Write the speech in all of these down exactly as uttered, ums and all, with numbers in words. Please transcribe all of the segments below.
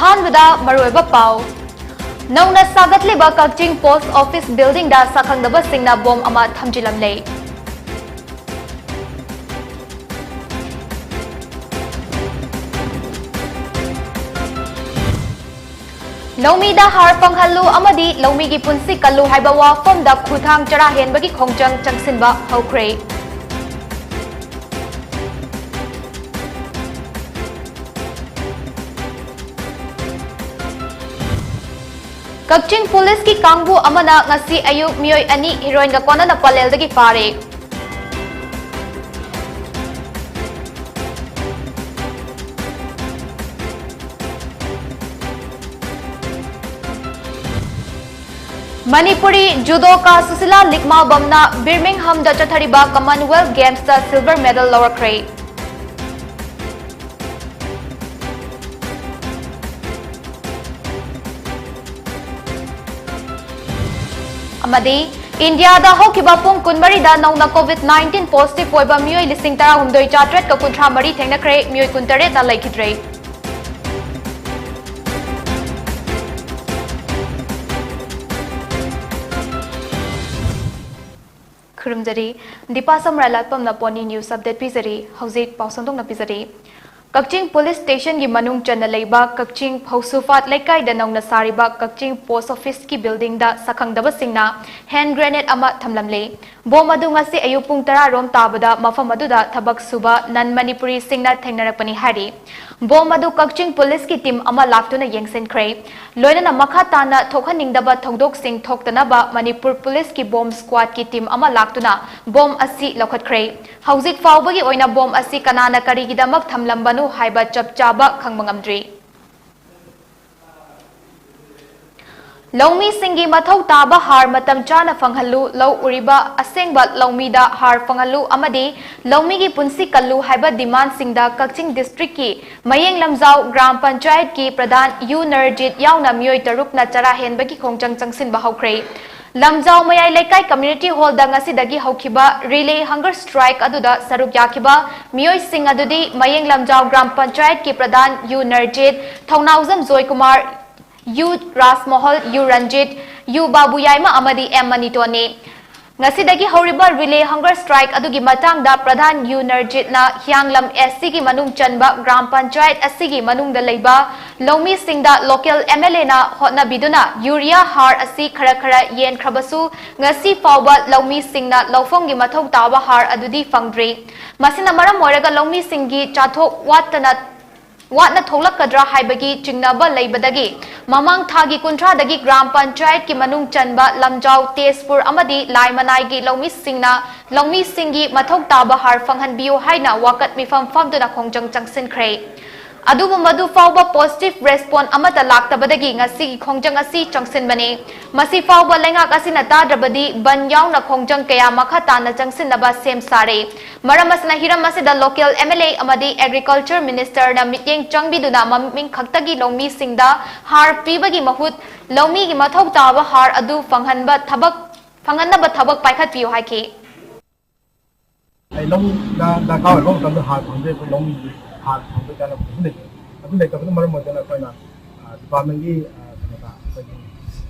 ꯑꯍꯥꯟꯕꯗ ꯃꯔꯨꯑꯣꯏꯕ ꯄꯥꯎ꯫ ꯅꯧꯅ ꯁꯥꯒꯠꯂꯤꯕ ꯀꯛꯆꯤꯡ ꯄꯣꯁ ꯑꯣꯐꯤꯁ ꯕꯤꯜꯗꯤꯡꯗ ꯁꯛꯈꯪꯗꯕꯁꯤꯡꯅ ꯕꯣꯝ ꯑꯃ ꯊꯝꯖꯤꯜꯂꯝꯂꯦ꯫ ꯂꯧꯃꯤꯗ ꯍꯥꯔ ꯐꯪꯍꯜꯂꯨ ꯑꯃꯗꯤ ꯂꯧꯃꯤꯒꯤ ꯄꯨꯟꯁꯤ ꯀꯜꯂꯨ ꯍꯥꯏꯕ ꯋꯥꯐꯝꯗ ꯈꯨꯊꯥꯡ ꯆꯔꯥ ꯍꯦꯟꯕꯒꯤ ꯈꯣꯡꯖꯪ ꯆꯪꯁꯤꯟꯕ ꯍꯧꯈ꯭ꯔꯦ꯫ ꯀꯛꯆꯤꯡ ꯄꯨꯂꯤꯁꯀꯤ ꯀꯥꯡꯕꯨ ꯑꯃꯅ ꯉꯁꯤ ꯑꯌꯨꯛ ꯃꯤꯑꯣꯏ ꯑꯅꯤ ꯍꯤꯔꯣꯏꯟꯒ ꯀꯣꯟꯅꯅ ꯄꯂꯦꯜꯗꯒꯤ ꯐꯥꯔꯦ꯫ ꯃꯅꯤꯄꯨꯔꯤ ꯖꯨꯗꯣꯀꯥ ꯁꯨꯁꯤꯂꯥ ꯂꯤꯛꯃꯥꯕꯝꯅ ꯕꯤꯔꯃꯤꯡꯍꯝꯗ ꯆꯠꯊꯔꯤꯕ ꯀꯃꯟꯋꯦꯜꯊ ꯒꯦꯝꯁꯇ ꯁꯤꯜꯚꯔ ꯃꯦꯗꯜ ꯂꯧꯔꯛꯈ꯭ꯔꯦ꯫ ꯑꯃꯗꯤ ꯏꯟꯗꯤꯌꯥꯗ ꯍꯧꯈꯤꯕ ꯄꯨꯡ ꯀꯨꯟꯃꯔꯤꯗ ꯅꯧꯅ ꯀꯣꯚꯤꯗ ꯅꯥꯏꯟꯇꯤꯟ ꯄꯣꯖꯤꯇꯤꯚ ꯑꯣꯏꯕ ꯃꯤꯑꯣꯏ ꯂꯤꯁꯤꯡ ꯇꯔꯥꯍꯨꯝꯗꯣꯏ ꯆꯥꯇ꯭ꯔꯦꯠꯀ ꯀꯨꯟꯊ꯭ꯔꯥ ꯃꯔꯤ ꯊꯦꯡꯅꯈ꯭ꯔꯦ, ꯃꯤꯑꯣꯏ ꯀꯨꯟꯇꯔꯦꯠꯅ ꯂꯩꯈꯤꯗ꯭ꯔꯦ꯫ ꯈꯨꯔꯨꯝꯖꯔꯤ꯫ ꯗꯤꯄꯥ ꯁꯝꯔꯥꯏ ꯂꯥꯠꯄꯝꯅ ꯄꯣꯅꯤ ꯅ꯭ꯌꯨꯁ ꯑꯞꯗꯦꯠ ꯄꯤꯖꯔꯤ꯫ ꯍꯧꯖꯤꯛ ꯄꯥꯎ ꯁꯟꯗꯣꯛꯅ ꯄꯤꯖꯔꯤ꯫ ꯀꯛꯆꯤꯡ ꯄꯨꯂꯤꯁ ꯁ꯭ꯇꯦꯁꯟꯒꯤ ꯃꯅꯨꯡ ꯆꯟꯅ ꯂꯩꯕ ꯀꯛꯆꯤꯡ ꯐꯧꯁꯨꯐꯥꯠ ꯂꯩꯀꯥꯏꯗ ꯅꯧꯅ ꯁꯥꯔꯤꯕ ꯀꯛꯆꯤꯡ ꯄꯣꯁ ꯑꯣꯐꯤꯁꯀꯤ ꯕꯤꯜꯗꯤꯡꯗ ꯁꯛꯈꯪꯗꯕꯁꯤꯡꯅ ꯍꯦꯟ ꯒ꯭ꯔꯦꯅꯦꯗ ꯑꯃ ꯊꯝꯂꯝꯂꯦ꯫ ꯕꯣꯝ ꯑꯗꯨ ꯉꯁꯤ ꯑꯌꯨꯛ ꯄꯨꯡ ꯇꯔꯥ ꯔꯣꯝ ꯇꯥꯕꯗ ꯃꯐꯝ ꯑꯗꯨꯗ ꯊꯕꯛ ꯁꯨꯕ ꯅꯟ ꯃꯅꯤꯄꯨꯔꯤꯁꯤꯡꯅ ꯊꯦꯡꯅꯔꯛꯄꯅꯤ ꯍꯥꯏꯔꯤ꯫ ꯕꯣꯝ ꯑꯗꯨ ꯀꯛꯆꯤꯡ ꯄꯨꯂꯤꯁꯀꯤ ꯇꯤꯝ ꯑꯃ ꯂꯥꯛꯇꯨꯅ ꯌꯦꯡꯁꯤꯟꯈ꯭ꯔꯦ꯫ ꯂꯣꯏꯅꯅ ꯃꯈꯥ ꯇꯥꯅ ꯊꯣꯛꯍꯟꯅꯤꯡꯗꯕ ꯊꯧꯗꯣꯛꯁꯤꯡ ꯊꯣꯛꯇꯅꯕ ꯃꯅꯤꯄꯨꯔ ꯄꯨꯂꯤꯁꯀꯤ ꯕꯣꯝ ꯁ꯭ꯀ꯭ꯋꯥꯗꯀꯤ ꯇꯤꯝ ꯑꯃ ꯂꯥꯛꯇꯨꯅ ꯕꯣꯝ ꯑꯁꯤ ꯂꯧꯈꯠꯈ꯭ꯔꯦ꯫ ꯍꯧꯖꯤꯛ ꯐꯥꯎꯕꯒꯤ ꯑꯣꯏꯅ ꯕꯣꯝ ꯑꯁꯤ ꯀꯅꯥꯅ ꯀꯔꯤꯒꯤꯗꯃꯛ ꯊꯝꯂꯝꯕꯅꯣ ꯍꯥꯏꯕ ꯆꯞ ꯆꯥꯕ ꯈꯪꯕ ꯉꯝꯗ꯭ꯔꯤ꯫ ꯂꯧꯃꯤꯁꯤꯡꯒꯤ ꯃꯊꯧ ꯇꯥꯕ ꯍꯥꯔ ꯃꯇꯝ ꯆꯥꯅ ꯐꯪꯍꯜꯂꯨ, ꯂꯧ ꯎꯔꯤꯕ ꯑꯁꯦꯡꯕ ꯂꯧꯃꯤꯗ ꯍꯥꯔ ꯐꯪꯍꯜꯂꯨ ꯑꯃꯗꯤ ꯂꯧꯃꯤꯒꯤ ꯄꯨꯟꯁꯤ ꯀꯜꯂꯨ ꯍꯥꯏꯕ ꯗꯤꯃꯥꯟꯁꯤꯡꯗ ꯀꯛꯆꯤꯡ ꯗꯤꯁꯇ꯭ꯔꯤꯛꯀꯤ ꯃꯌꯦꯡ ꯂꯝꯖꯥꯎ ꯒ꯭ꯔꯥꯝ ꯄꯟꯆꯥꯌꯠꯀꯤ ꯄ꯭ꯔꯙꯥꯟ ꯌꯨ ꯅꯔꯖꯤꯠ ꯌꯥꯎꯅ ꯃꯤꯑꯣꯏ ꯇꯔꯨꯛꯅ ꯆꯔꯥ ꯍꯦꯟꯕꯒꯤ ꯈꯣꯡꯖꯪ ꯆꯪꯁꯤꯟꯕ ꯍꯧꯈ꯭ꯔꯦ꯫ ꯂꯝꯖꯥꯎ ꯃꯌꯥꯏ ꯂꯩꯀꯥꯏ ꯀꯝꯃ꯭ꯌꯨꯅꯤꯇꯤ ꯍꯣꯜꯗ ꯉꯁꯤꯗꯒꯤ ꯍꯧꯈꯤꯕ ꯔꯤꯂꯦ ꯍꯪꯒꯔ ꯁ꯭ꯇ꯭ꯔꯥꯏꯛ ꯑꯗꯨꯗ ꯁꯔꯨꯛ ꯌꯥꯈꯤꯕ ꯃꯤꯑꯣꯏꯁꯤꯡ ꯑꯗꯨꯗꯤ ꯃꯌꯦꯡ ꯂꯝꯖꯥꯎ ꯒ꯭ꯔꯥꯝ ꯄꯟꯆꯥꯌꯠꯀꯤ pradhan Y Narjit, Thounaojam Joykumar, Y Rajmohal, Y Ranjit, Y Babu ꯌꯥꯏꯃ ꯑꯃꯗꯤ ꯑꯦꯝ ꯃꯅꯤꯇꯣꯟꯅꯤ꯫ ꯉꯁꯤꯗꯒꯤ ꯍꯧꯔꯤꯕ ꯔꯤꯂꯦ ꯍꯪꯒꯔ ꯁ꯭ꯇ꯭ꯔꯥꯏꯛ ꯑꯗꯨꯒꯤ ꯃꯇꯥꯡꯗ ꯄ꯭ꯔꯙꯥꯟ ꯌꯨ ꯅꯔꯖꯤꯠꯅ ꯍꯤꯌꯥꯡꯂꯝ ꯑꯦꯁ ꯁꯤꯒꯤ ꯃꯅꯨꯡ ꯆꯟꯕ ꯒ꯭ꯔꯥꯝ ꯄꯟꯆꯥꯌꯠ ꯑꯁꯤꯒꯤ ꯃꯅꯨꯡꯗ ꯂꯩꯕ ꯂꯧꯃꯤꯁꯤꯡꯗ ꯂꯣꯀꯦꯜ ꯑꯦꯝ ꯑꯦꯜ ꯑꯦꯅ ꯍꯣꯠꯅꯕꯤꯗꯨꯅ ꯌꯨꯔꯤꯌꯥ ꯍꯥꯔ ꯑꯁꯤ ꯈꯔ ꯈꯔ ꯌꯦꯟꯈ꯭ꯔꯕꯁꯨ, ꯉꯁꯤ ꯐꯥꯎꯕ ꯂꯧꯃꯤꯁꯤꯡꯅ ꯂꯧꯐꯝꯒꯤ ꯃꯊꯧ ꯇꯥꯕ ꯍꯥꯔ ꯑꯗꯨꯗꯤ ꯐꯪꯗ꯭ꯔꯤ꯫ ꯃꯁꯤꯅ ꯃꯔꯝ ꯑꯣꯏꯔꯒ ꯂꯧꯃꯤꯁꯤꯡꯒꯤ ꯆꯥꯊꯣꯛ ꯋꯥꯠꯇꯅ ꯋꯥꯠꯅ ꯊꯣꯛꯂꯛꯀꯗ꯭ꯔꯥ ꯍꯥꯏꯕꯒꯤ ꯆꯤꯡꯅꯕ ꯂꯩꯕꯗꯒꯤ ꯃꯃꯥꯡ ꯊꯥꯒꯤ ꯀꯨꯟꯊ꯭ꯔꯥꯗꯒꯤ ꯒ꯭ꯔꯥꯝ ꯄꯟꯆꯥꯌꯠꯀꯤ ꯃꯅꯨꯡ ꯆꯟꯕ ꯂꯝꯖꯥꯎ, ꯇꯦꯖꯄꯨꯔ ꯑꯃꯗꯤ ꯂꯥꯏꯃꯅꯥꯏꯒꯤ ꯂꯧꯃꯤꯁꯤꯡꯅ ꯂꯧꯃꯤꯁꯤꯡꯒꯤ ꯃꯊꯧ ꯇꯥꯕ ꯍꯥꯔ ꯐꯪꯍꯟꯕꯤꯌꯨ ꯍꯥꯏꯅ ꯋꯥꯀꯠ ꯃꯤꯐꯝ ꯐꯝꯗꯨꯅ ꯈꯣꯡꯖꯪ ꯆꯪꯁꯤꯟꯈ꯭ꯔꯦ꯫ ꯑꯗꯨꯕꯨ ꯃꯗꯨ ꯐꯥꯎꯕ ꯄꯣꯖꯤꯇꯤꯚ ꯔꯦꯁꯄꯣꯟ ꯑꯃꯠꯇ ꯂꯥꯛꯇꯕꯗꯒꯤ ꯉꯁꯤꯒꯤ ꯈꯣꯡꯖꯪ ꯑꯁꯤ ꯆꯪꯁꯤꯟꯕꯅꯤ꯫ ꯃꯁꯤ ꯐꯥꯎꯕ ꯂꯩꯉꯥꯛ ꯑꯁꯤꯅ ꯇꯥꯗ꯭ꯔꯕꯗꯤ ꯕꯟ ꯌꯥꯎꯅ ꯈꯣꯡꯖꯪ ꯀꯌꯥ ꯃꯈꯥ ꯇꯥꯅ ꯆꯪꯁꯤꯟꯅꯕ ꯁꯦꯝ ꯁꯥꯔꯦ꯫ ꯃꯔꯝ ꯑꯁꯤꯅ ꯍꯤꯔꯝ ꯑꯁꯤꯗ ꯂꯣꯀꯦꯜ ꯑꯦꯝ ꯑꯦꯜ ꯑꯦ ꯑꯃꯗꯤ ꯑꯦꯒ꯭ꯔꯤꯀꯜꯆꯔ ꯃꯤꯅꯤꯁꯇꯔꯅ ꯃꯤꯠꯌꯦꯡ ꯆꯪꯕꯤꯗꯨꯅ ꯃꯃꯤꯡ ꯈꯛꯇꯒꯤ ꯂꯧꯃꯤꯁꯤꯡꯗ ꯍꯥꯔ ꯄꯤꯕꯒꯤ ꯃꯍꯨꯠ ꯂꯧꯃꯤꯒꯤ ꯃꯊꯧ ꯇꯥꯕ ꯍꯥꯔ ꯑꯗꯨ ꯐꯪꯍꯟꯕ ꯊꯕꯛ, ꯐꯪꯍꯟꯅꯕ ꯊꯕꯛ ꯄꯥꯏꯈꯠꯄꯤꯌꯨ ꯍꯥꯏꯈꯤ꯫ ꯑꯩ ꯂꯧ ꯗ-, ꯗꯔꯀꯥꯔ ꯑꯣꯏꯕ ꯃꯇꯝꯗ ꯍꯥꯔ ꯐꯪꯗꯦ, ꯑꯩꯈꯣꯏ ꯂꯧꯃꯤꯒꯤ ꯍꯥꯔ ꯐꯪꯕꯒꯤ ꯀꯥꯟꯅꯕ ꯀꯩꯁꯨ ꯂꯩꯇꯦ꯫ ꯑꯗꯨ ꯂꯩꯇꯕꯅ ꯃꯔꯝ ꯑꯣꯏꯗꯅ ꯑꯩꯈꯣꯏꯅ, ꯑ, ꯗꯤꯄꯥꯔꯠꯃꯦꯟꯒꯤ, ꯑ, ꯀꯩꯅꯣꯗ, ꯑꯩꯈꯣꯏꯒꯤ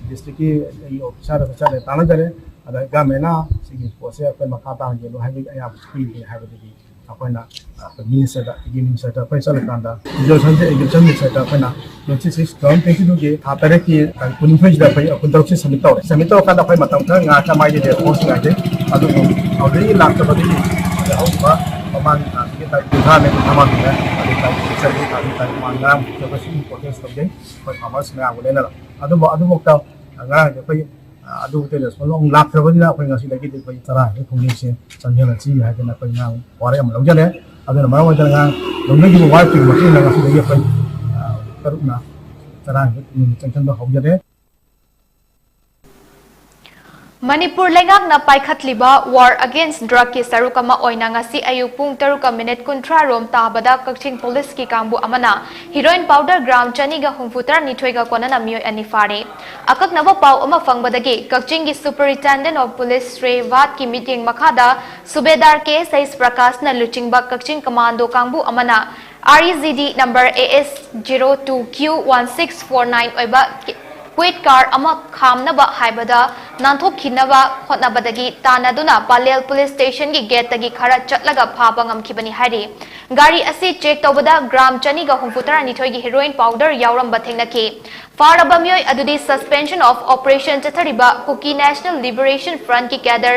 ꯗꯤꯁꯇ꯭ꯔꯤꯛꯀꯤ ꯑꯩꯒꯤ ꯑꯣꯐꯤꯁꯥꯔꯗ ꯆꯠꯂꯦ, ꯇꯥꯟꯅꯖꯔꯦ꯫ ꯑꯗ ꯒꯃꯦꯟꯅ ꯁꯤꯒꯤ ꯄꯣꯠꯁꯦ ꯑꯩꯈꯣꯏ ꯃꯈꯥ ꯇꯥꯅ ꯌꯦꯡꯉꯨ ꯍꯥꯏꯕꯒꯤ ꯑꯌꯥꯕ ꯄꯤꯔꯦ ꯍꯥꯏꯕꯗꯒꯤ ꯑꯩꯈꯣꯏꯅ, ꯑ, ꯑꯩꯈꯣꯏ ꯃꯤꯅꯤꯁꯇꯔꯗ, ꯑꯩꯒꯤ ꯃꯤꯅꯤꯁꯇꯔꯗ ꯑꯩꯈꯣꯏ ꯆꯠꯂꯀꯥꯟꯗ, ꯏꯖꯨꯀꯦꯁꯟꯁꯦ, ꯑꯦꯒ꯭ꯔꯤꯀꯜꯆꯔ ꯃꯤꯅꯤꯁꯇꯔꯗ ꯑꯩꯈꯣꯏꯅ twenty six, two thousand twenty ꯇꯨꯒꯤ ꯊꯥ ꯇꯔꯦꯠꯀꯤ ꯇꯥꯔꯤꯛ ꯀꯨꯟꯅꯤꯊꯣꯏꯁꯤꯗ ꯑꯩꯈꯣꯏ, ꯑꯩꯈꯣꯏ ꯇꯔꯨꯛꯁꯦ ꯁꯕꯃꯤꯠ ꯇꯧꯔꯦ꯫ ꯁꯕꯃꯤꯠ ꯇꯧꯔꯀꯥꯟꯗ ꯑꯩꯈꯣꯏ ꯃꯇꯝ ꯈꯔ ꯉꯥꯏꯔꯒ ꯃꯥꯒꯤ ꯔꯦꯁꯄꯣꯟꯁ ꯉꯥꯏꯖꯩ꯫ ꯑꯗꯨꯕꯨ ꯑꯗꯨꯗꯒꯤ ꯂꯥꯛꯇꯕꯗꯒꯤ ꯍꯧꯈꯤꯕ ꯃꯃꯥꯡ ꯊꯥꯁꯤꯒꯤ ꯇꯥꯔꯤꯛ ꯀꯨꯟꯊ꯭ꯔꯥꯅꯦ, ꯀꯨꯟꯊ꯭ꯔꯥ ꯃꯥꯊꯣꯏꯅꯦ, ꯑꯗꯩ ꯇꯥꯔꯤꯛ ꯇꯔꯦꯠ ꯇꯥꯔꯤꯛ ꯃꯉꯥ ꯃꯨꯛꯇ ꯑꯩꯈꯣꯏ ꯁꯤ ꯄ꯭ꯔꯣꯇꯦꯁ ꯇꯧꯖꯩ꯫ ꯑꯩꯈꯣꯏ ꯐꯥꯔꯃꯔꯁ ꯃꯌꯥꯝꯒ ꯂꯣꯏꯅꯅ꯫ ꯑꯗꯨꯕꯨ ꯑꯗꯨꯐꯥꯎꯗ ꯉꯔꯥꯡꯁꯦ ꯑꯩꯈꯣꯏ, ꯑ, ꯑꯗꯨ ꯍꯣꯇꯦꯜ ꯔꯦꯁꯇꯨꯔꯦꯟ ꯑꯃꯨꯛ ꯂꯥꯛꯇ꯭ꯔꯕꯅꯤꯅ ꯑꯩꯈꯣꯏ ꯉꯁꯤꯗꯒꯤꯗꯤ ꯑꯩꯈꯣꯏ ꯆꯔꯥ ꯍꯦꯟꯕ ꯈꯣꯡꯖꯪꯁꯦ ꯆꯪꯁꯤꯜꯂꯁꯤ ꯍꯥꯏꯗꯅ ꯑꯩꯈꯣꯏ ꯉꯔꯥꯡ ꯋꯥꯔꯦꯞ ꯑꯃ ꯂꯧꯖꯔꯦ꯫ ꯑꯗꯨꯅ ꯃꯔꯝ ꯑꯣꯏꯗꯅ ꯉꯔꯥꯡ ꯂꯧꯅꯈꯤꯕ ꯋꯥꯔꯦꯞꯇꯨꯒꯤ ꯃꯇꯨꯡ ꯏꯟꯅ ꯉꯁꯤꯗꯒꯤ ꯑꯩꯈꯣꯏ, ꯑ, ꯇꯔꯨꯛꯅ ꯆꯔꯥ ꯍꯦꯟꯕ ꯈꯣꯡꯖꯪ ꯆꯪꯁꯤꯟꯕ ꯍꯧꯖꯔꯦ꯫ ꯃꯅꯤꯄꯨꯔ ꯂꯩꯉꯥꯛꯅ ꯄꯥꯏꯈꯠꯂꯤꯕ War Against Drugꯀꯤ ꯁꯔꯨꯛ ꯑꯃ ꯑꯣꯏꯅ ꯉꯁꯤ ꯑꯌꯨꯛ ꯄꯨꯡ ꯇꯔꯨꯛꯀ ꯃꯤꯅꯤꯠ ꯀꯨꯟꯊ꯭ꯔꯥ ꯔꯣꯝ ꯇꯥꯕꯗ ꯀꯛꯆꯤꯡ ꯄꯨꯂꯤꯁꯀꯤ ꯀꯥꯡꯕꯨ ꯑꯃꯅ heroin powder gram ꯆꯅꯤꯒ ꯍꯨꯝꯐꯨ ꯇꯔꯥꯅꯤꯊꯣꯏꯒ ꯀꯣꯟꯅꯅ ꯃꯤꯑꯣꯏ ꯑꯅꯤ ꯐꯥꯔꯦ꯫ ꯑꯀꯛꯅꯕ ꯄꯥꯎ ꯑꯃ ꯐꯪꯕꯗꯒꯤ ꯀꯛꯆꯤꯡꯒꯤ Superintendent of Police ꯁ꯭ꯔꯤ ꯚꯥꯠꯀꯤ ꯃꯤꯠꯌꯦꯡ ꯃꯈꯥꯗ ꯁꯨꯕꯦꯗꯥꯔ ꯀꯦ ꯑꯦꯁ ꯑꯩꯆ ꯄ꯭ꯔꯀꯥꯁꯅ ꯂꯨꯆꯤꯡꯕ ꯀꯛꯆꯤꯡ ꯀꯃꯥꯟꯗꯣ ꯀꯥꯡꯕꯨ ꯑꯃꯅ R E G D number A S zero two Q one six four nine ꯑꯣꯏꯕ ꯀ꯭ꯋꯤꯠ ꯀꯥꯔ ꯑꯃ ꯈꯥꯝꯅꯕ ꯍꯥꯏꯕꯗ ꯅꯥꯟꯊꯣꯛꯈꯤꯅꯕ ꯍꯣꯠꯅꯕꯗꯒꯤ ꯇꯥꯟꯅꯗꯨꯅ ꯄꯂꯦꯜ ꯄꯨꯂꯤꯁ ꯁ꯭ꯇꯦꯁꯟꯒꯤ ꯒꯦꯠꯇꯒꯤ ꯈꯔ ꯆꯠꯂꯒ ꯐꯥꯕ ꯉꯝꯈꯤꯕꯅꯤ ꯍꯥꯏꯔꯤ꯫ ꯒꯥꯔꯤ ꯑꯁꯤ ꯆꯦꯛ ꯇꯧꯕꯗ gram ꯆꯅꯤꯒ ꯍꯨꯝꯐꯨ ꯇꯔꯥꯅꯤꯊꯣꯏꯒꯤ heroin powder ꯌꯥꯎꯔꯝꯕ ꯊꯦꯡꯅꯈꯤ꯫ ꯐꯥꯔꯕ ꯃꯤꯑꯣꯏ ꯑꯗꯨꯗꯤ suspension of operation ꯆꯠꯊꯔꯤꯕ Kuki National Liberation Frontꯀꯤ cadre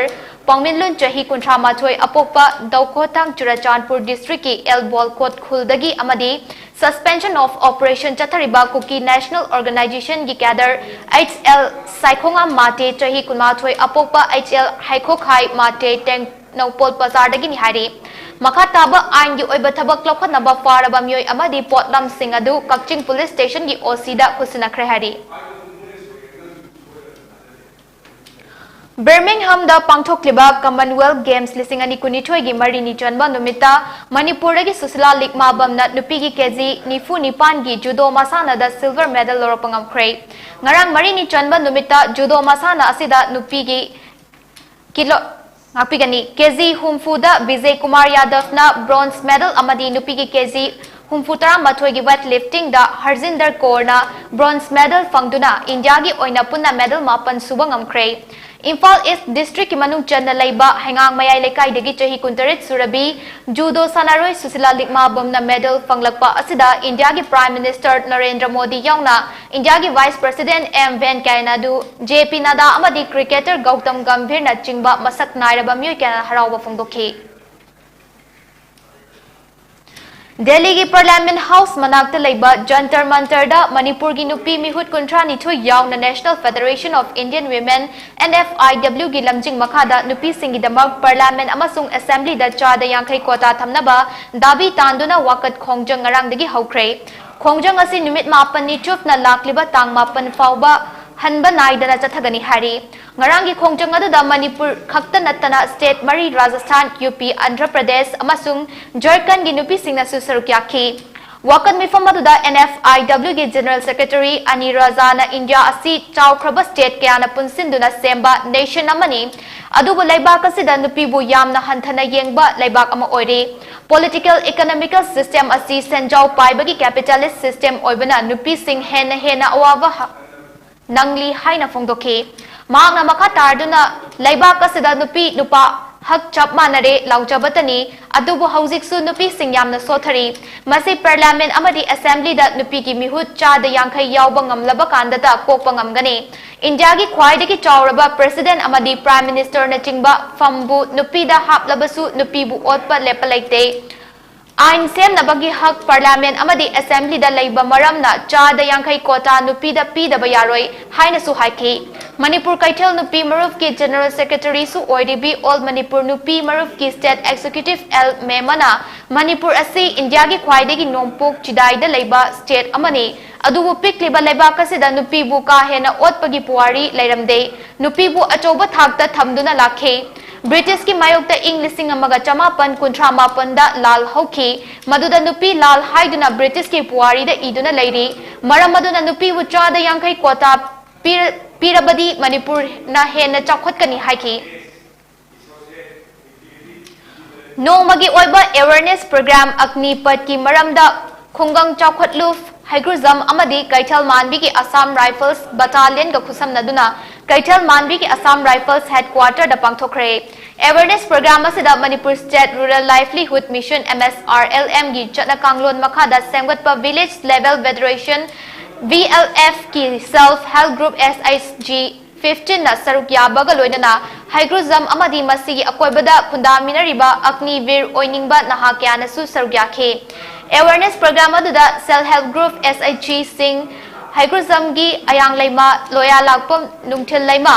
ꯄꯥꯎꯃꯤꯟꯂꯨꯟ ꯆꯍꯤ ꯀꯨꯟꯊ꯭ꯔꯥ ꯃꯥꯊꯣꯏ ꯑꯄꯣꯛꯄ ꯗꯧꯈꯣꯊꯥꯡ ꯆꯨꯔꯆꯥꯟꯄꯨꯔ districtꯀꯤ ꯑꯦꯜ ꯕꯣꯜꯀꯣꯠ ꯈꯨꯜꯗꯒꯤ ꯑꯃꯗꯤ suspension of operation ꯆꯠꯊꯔꯤꯕ Kuki National Organizationꯒꯤ cadre H L ꯁꯥꯏꯈꯣꯉꯥꯝ Mate ꯆꯍꯤ ꯀꯨꯟꯃꯥꯊꯣꯏ ꯑꯄꯣꯛꯄ H L ꯍꯩꯈꯣꯈꯥꯏ ꯃꯥꯇꯦ ꯇꯦꯡꯅꯧꯄꯣꯜ ꯕꯖꯥꯔꯗꯒꯤꯅꯤ ꯍꯥꯏꯔꯤ꯫ ꯃꯈꯥ ꯇꯥꯕ ꯑꯥꯏꯟꯒꯤ ꯑꯣꯏꯕ ꯊꯕꯛ ꯂꯧꯈꯠꯅꯕ ꯐꯥꯔꯕ ꯃꯤꯑꯣꯏ ꯑꯃꯗꯤ ꯄꯣꯠꯂꯝꯁꯤꯡ ꯑꯗꯨ ꯀꯛꯆꯤꯡ ꯄꯨꯂꯤꯁ ꯁ꯭ꯇꯦꯁꯟꯒꯤ ꯑꯣ ꯁꯤꯗ ꯈꯨꯠꯁꯤꯟꯅꯈ꯭ꯔꯦ ꯍꯥꯏꯔꯤ꯫ ꯕꯔꯃꯤꯡꯍꯥꯝꯗ ꯄꯥꯡꯊꯣꯛꯂꯤꯕ Commonwealth Games ꯂꯤꯁꯤꯡ ꯑꯅꯤ ꯀꯨꯟꯅꯤꯊꯣꯏꯒꯤ ꯃꯔꯤꯅꯤ ꯆꯟꯕ ꯅꯨꯃꯤꯠꯇ ꯃꯅꯤꯄꯨꯔꯗꯒꯤ ꯁꯨꯁꯤꯂꯥ ꯂꯤꯛꯃꯥꯕꯝꯅ ꯅꯨꯄꯤꯒꯤ ꯀꯦꯖꯤ ꯅꯤꯐꯨ ꯅꯤꯄꯥꯟꯒꯤ ꯖꯨꯗꯣ ꯃꯁꯥꯟꯅꯗ silver medal ꯂꯧꯔꯛꯄ ꯉꯝꯈ꯭ꯔꯦ꯫ ꯉꯔꯥꯡ ꯃꯔꯤꯅꯤ ꯆꯟꯕ ꯅꯨꯃꯤꯠꯇ ꯖꯨꯗꯣ ꯃꯁꯥꯟꯅ ꯑꯁꯤꯗ ꯅꯨꯄꯤꯒꯤ ꯀꯤꯂꯣ, ꯉꯥꯛꯄꯤꯒꯅꯤ, ꯀꯦꯖꯤ ꯍꯨꯝꯐꯨꯗ ꯕꯤꯖꯦ ꯀꯨꯃꯥꯔ ꯌꯥꯗꯕꯅ bronze medal ꯑꯃꯗꯤ ꯅꯨꯄꯤꯒꯤ ꯀꯦꯖꯤ ꯍꯨꯝꯐꯨ ꯇꯔꯥꯃꯥꯊꯣꯏꯒꯤ weight liftingꯗ ꯍꯔꯖꯤꯟꯗꯔ ꯀꯧꯔꯅ bronze medal ꯐꯪꯗꯨꯅ ꯏꯟꯗꯤꯌꯥꯒꯤ ꯑꯣꯏꯅ ꯄꯨꯟꯅ medal ꯃꯥꯄꯟ ꯁꯨꯕ ꯉꯝꯈ꯭ꯔꯦ꯫ ꯏꯝꯐꯥꯜ East districtꯀꯤ ꯃꯅꯨꯡ ꯆꯟꯅ ꯂꯩꯕ ꯍꯩꯉꯥꯡ ꯃꯌꯥꯏ ꯂꯩꯀꯥꯏꯗꯒꯤ ꯆꯍꯤ ꯀꯨꯟꯇꯔꯦꯠ ꯁꯨꯔꯕꯤ ꯖꯨꯗꯣ ꯁꯥꯟꯅꯔꯣꯏ ꯁꯨꯁꯤꯂꯥ ꯂꯤꯛꯃꯥꯕꯝꯅ medal ꯐꯪꯂꯛꯄ ꯑꯁꯤꯗ ꯏꯟꯗꯤꯌꯥꯒꯤ Prime Minister ꯅꯔꯦꯟꯗ꯭ꯔ ꯃꯣꯗꯤ ꯌꯥꯎꯅ ꯏꯟꯗꯤꯌꯥꯒꯤ Vice President M ꯚꯦꯟꯀꯌꯥ Naidu, J P Nadda ꯑꯃꯗꯤ cricketer ꯒꯧꯇꯝ ꯒꯝꯚꯤꯔꯅꯆꯤꯡꯕ ꯃꯁꯛ ꯅꯥꯏꯔꯕ ꯃꯤꯑꯣꯏ ꯀꯌꯥꯅ ꯍꯔꯥꯎꯕ ꯐꯣꯡꯗꯣꯛꯈꯤ꯫ ꯗꯦꯜꯂꯤꯒꯤ Parliament House ꯃꯅꯥꯛꯇ ꯂꯩꯕ ꯖꯟꯇꯔ ꯃꯟꯇꯔꯗ ꯃꯅꯤꯄꯨꯔꯒꯤ ꯅꯨꯄꯤ ꯃꯤꯍꯨꯠ ꯀꯨꯟꯊ꯭ꯔꯥ ꯅꯤꯊꯣꯏ ꯌꯥꯎꯅ National Federation of Indian Women, N F I W ꯒꯤ ꯂꯝꯖꯤꯡ ꯃꯈꯥꯗ ꯅꯨꯄꯤꯁꯤꯡꯒꯤꯗꯃꯛ Parliament ꯑꯃꯁꯨꯡ Assemblyꯗ ꯆꯥꯗ ꯌꯥꯡꯈꯩ quota ꯊꯝꯅꯕ ꯗꯥꯕꯤ ꯇꯥꯟꯗꯨꯅ ꯋꯥꯀꯠ ꯈꯣꯡꯖꯪ ꯉꯔꯥꯡꯗꯒꯤ ꯍꯧꯈ꯭ꯔꯦ꯫ ꯈꯣꯡꯖꯪ ꯑꯁꯤ ꯅꯨꯃꯤꯠ ꯃꯥꯄꯟꯅꯤ ꯆꯨꯞꯅ ꯂꯥꯛꯂꯤꯕ ꯇꯥꯡ ꯃꯥꯄꯟ ꯐꯥꯎꯕ ꯍꯟꯕ ꯅꯥꯏꯗꯅ ꯆꯠꯊꯒꯅꯤ ꯍꯥꯏꯔꯤ꯫ ꯉꯔꯥꯡꯒꯤ ꯈꯣꯡꯖꯪ ꯑꯗꯨꯗ ꯃꯅꯤꯄꯨꯔ ꯈꯛꯇ ꯅꯠꯇꯅ state ꯃꯔꯤ, ꯔꯥꯖꯁꯊꯥꯟ, ꯌꯨ ꯄꯤ, ꯑꯟꯙ꯭ꯔ ꯄ꯭ꯔꯗꯦꯁ ꯑꯃꯁꯨꯡ ꯖꯔꯈꯟꯒꯤ ꯅꯨꯄꯤꯁꯤꯡꯅꯁꯨ ꯁꯔꯨꯛ ꯌꯥꯈꯤ꯫ ꯋꯥꯀꯠ ꯃꯤꯐꯝ ꯑꯗꯨꯗ N F I W ꯒꯤ General Secretary ꯑꯅꯤ ꯔꯥꯖꯥꯅ ꯏꯟꯗꯤꯌꯥ ꯑꯁꯤ ꯆꯥꯎꯈ꯭ꯔꯕ state ꯀꯌꯥꯅ ꯄꯨꯟꯁꯤꯟꯗꯨꯅ ꯁꯦꯝꯕ nation ꯑꯃꯅꯤ, ꯑꯗꯨꯕꯨ ꯂꯩꯕꯥꯛ ꯑꯁꯤꯗ ꯅꯨꯄꯤꯕꯨ ꯌꯥꯝꯅ ꯍꯟꯊꯅ ꯌꯦꯡꯕ ꯂꯩꯕꯥꯛ ꯑꯃ ꯑꯣꯏꯔꯤ꯫ Political economical system ꯑꯁꯤ ꯁꯦꯟꯖꯥꯎ ꯄꯥꯏꯕꯒꯤ capitalist system ꯑꯣꯏꯕꯅ ꯅꯨꯄꯤꯁꯤꯡ ꯍꯦꯟꯅ ꯍꯦꯟꯅ ꯑꯋꯥꯕ ꯍ-, ꯅꯪꯂꯤ ꯍꯥꯏꯅ ꯐꯣꯡꯗꯣꯛꯈꯤ꯫ ꯃꯍꯥꯛꯅ ꯃꯈꯥ ꯇꯥꯔꯗꯨꯅ, ꯂꯩꯕꯥꯛ ꯑꯁꯤꯗ ꯅꯨꯄꯤ ꯅꯨꯄꯥ ꯍꯛ ꯆꯞ ꯃꯥꯟꯅꯔꯦ ꯂꯥꯎꯖꯕꯇꯅꯤ, ꯑꯗꯨꯕꯨ ꯍꯧꯖꯤꯛꯁꯨ ꯅꯨꯄꯤꯁꯤꯡ ꯌꯥꯝꯅ ꯁꯣꯊꯔꯤ꯫ ꯃꯁꯤ parliament ꯑꯃꯗꯤ assembly ꯗ ꯅꯨꯄꯤꯒꯤ ꯃꯤꯍꯨꯠ ꯆꯥꯗ ꯌꯥꯡꯈꯩ ꯌꯥꯎꯕ ꯉꯝꯂꯕ ꯀꯥꯟꯗꯇ ꯀꯣꯛꯄ ꯉꯝꯒꯅꯤ꯫ ꯏꯟꯗꯤꯌꯥꯒꯤ ꯈ꯭ꯋꯥꯏꯗꯒꯤ ꯆꯥꯎꯔꯕ president ꯑꯃꯗꯤ prime minister ꯅꯆꯤꯡꯕ ꯐꯝꯕꯨ ꯅꯨꯄꯤꯗ ꯍꯥꯞꯂꯕꯁꯨ ꯅꯨꯄꯤꯕꯨ ꯑꯣꯠꯄ ꯂꯦꯞꯄ ꯂꯩꯇꯦ꯫ ꯑꯥꯏꯟ ꯁꯦꯝꯅꯕꯒꯤ ꯍꯛ parliament ꯑꯃꯗꯤ assembly ꯗ ꯂꯩꯕ ꯃꯔꯝꯅ ꯆꯥꯗ ꯌꯥꯡꯈꯩ quota ꯅꯨꯄꯤꯗ ꯄꯤꯗꯕ ꯌꯥꯔꯣꯏ ꯍꯥꯏꯅꯁꯨ ꯍꯥꯏꯈꯤ꯫ ꯃꯅꯤꯄꯨꯔ ꯀꯩꯊꯦꯜ ꯅꯨꯄꯤ ꯃꯔꯨꯞꯀꯤ General Secretary ꯁꯨ ꯑꯣꯏꯔꯤꯕꯤ All Manipur ꯅꯨꯄꯤ ꯃꯔꯨꯞꯀꯤ state executive ꯑꯦꯜ ꯃꯦꯃꯅ ꯃꯅꯤꯄꯨꯔ ꯑꯁꯤ ꯏꯟꯗꯤꯌꯥꯒꯤ ꯈ꯭ꯋꯥꯏꯗꯒꯤ ꯅꯣꯡꯄꯣꯛ ꯆꯤꯗꯥꯏꯗ ꯂꯩꯕ state ꯑꯃꯅꯤ, ꯑꯗꯨꯕꯨ ꯄꯤꯛꯂꯤꯕ ꯂꯩꯕꯥꯛ ꯑꯁꯤꯗ ꯅꯨꯄꯤꯕꯨ ꯀꯥ ꯍꯦꯟꯅ ꯑꯣꯠꯄꯒꯤ ꯄꯨꯋꯥꯔꯤ ꯂꯩꯔꯝꯗꯦ꯫ ꯅꯨꯄꯤꯕꯨ ꯑꯆꯧꯕ ꯊꯥꯛꯇ ꯊꯝꯗꯨꯅ ꯂꯥꯛꯈꯤ꯫ ꯕ꯭ꯔꯤꯇꯤꯁꯀꯤ ꯃꯥꯌꯣꯛꯇ ꯏꯪ ꯂꯤꯁꯤꯡ ꯑꯃꯒ ꯆꯃꯥꯄꯟ ꯀꯨꯟꯊ꯭ꯔꯥ ꯃꯥꯄꯟꯗ ꯂꯥꯜ ꯍꯧꯈꯤ, ꯃꯗꯨꯗ ꯅꯨꯄꯤ ꯂꯥꯜ ꯍꯥꯏꯗꯨꯅ ꯕ꯭ꯔꯤꯇꯤꯁꯀꯤ ꯄꯨꯋꯥꯔꯤꯗ ꯏꯗꯨꯅ ꯂꯩꯔꯤ꯫ ꯃꯔꯝ ꯑꯗꯨꯅ ꯅꯨꯄꯤꯕꯨ ꯆꯥꯗ ꯌꯥꯡꯈꯩ quota ꯄꯤꯔ-, ꯄꯤꯔꯕꯗꯤ ꯃꯅꯤꯄꯨꯔꯅ ꯍꯦꯟꯅ ꯆꯥꯎꯈꯠꯀꯅꯤ ꯍꯥꯏꯈꯤ꯫ ꯅꯣꯡꯃꯒꯤ ꯑꯣꯏꯕ awareness program ꯑꯒꯅꯤꯄꯊꯀꯤ ꯃꯔꯝꯗ ꯈꯨꯡꯒꯪ ꯆꯥꯎꯈꯠꯂꯨ ꯍꯩꯒ꯭ꯔꯨꯖꯝ ꯑꯃꯗꯤ ꯀꯩꯊꯦꯜ ꯃꯥꯟꯕꯤꯒꯤ Assam Rifles battalion ꯒ ꯈꯨꯠꯁꯝꯅꯗꯨꯅ ꯀꯩꯊꯦꯜ ꯃꯥꯟꯕꯤꯒꯤ Assam Rifles headquarter ꯗ ꯄꯥꯡꯊꯣꯛꯈ꯭ꯔꯦ꯫ Awareness program ꯑꯁꯤꯗ Manipur State Rural Livelihood Mission, M S R L M ꯒꯤ ꯆꯠꯅ ꯀꯥꯡꯂꯣꯟ ꯃꯈꯥꯗ ꯁꯦꯝꯒꯠꯄ village level federation, V L F ꯀꯤ self help group, S H G fifteen ꯅ ꯁꯔꯨꯛ ꯌꯥꯕꯒ ꯂꯣꯏꯅꯅ ꯍꯩꯒ꯭ꯔꯨꯖꯝ ꯑꯃꯗꯤ ꯃꯁꯤꯒꯤ ꯑꯀꯣꯏꯕꯗ ꯈꯨꯟꯗꯥꯃꯤꯟꯅꯔꯤꯕ ꯑꯒꯅꯤꯕꯤꯔ ꯑꯣꯏꯅꯤꯡꯕ ꯅꯍꯥ ꯀꯌꯥꯅꯁꯨ ꯁꯔꯨꯛ ꯌꯥꯈꯤ꯫ Awareness program ꯑꯗꯨꯗ self help group, S H G ꯁꯤꯡ, ꯍꯩꯒ꯭ꯔꯨꯖꯝꯒꯤ ꯑꯌꯥꯡ ꯂꯩꯃ, ꯂꯣꯌꯥ ꯂꯥꯛꯄꯝ, ꯅꯨꯡꯊꯤꯜ ꯂꯩꯃ,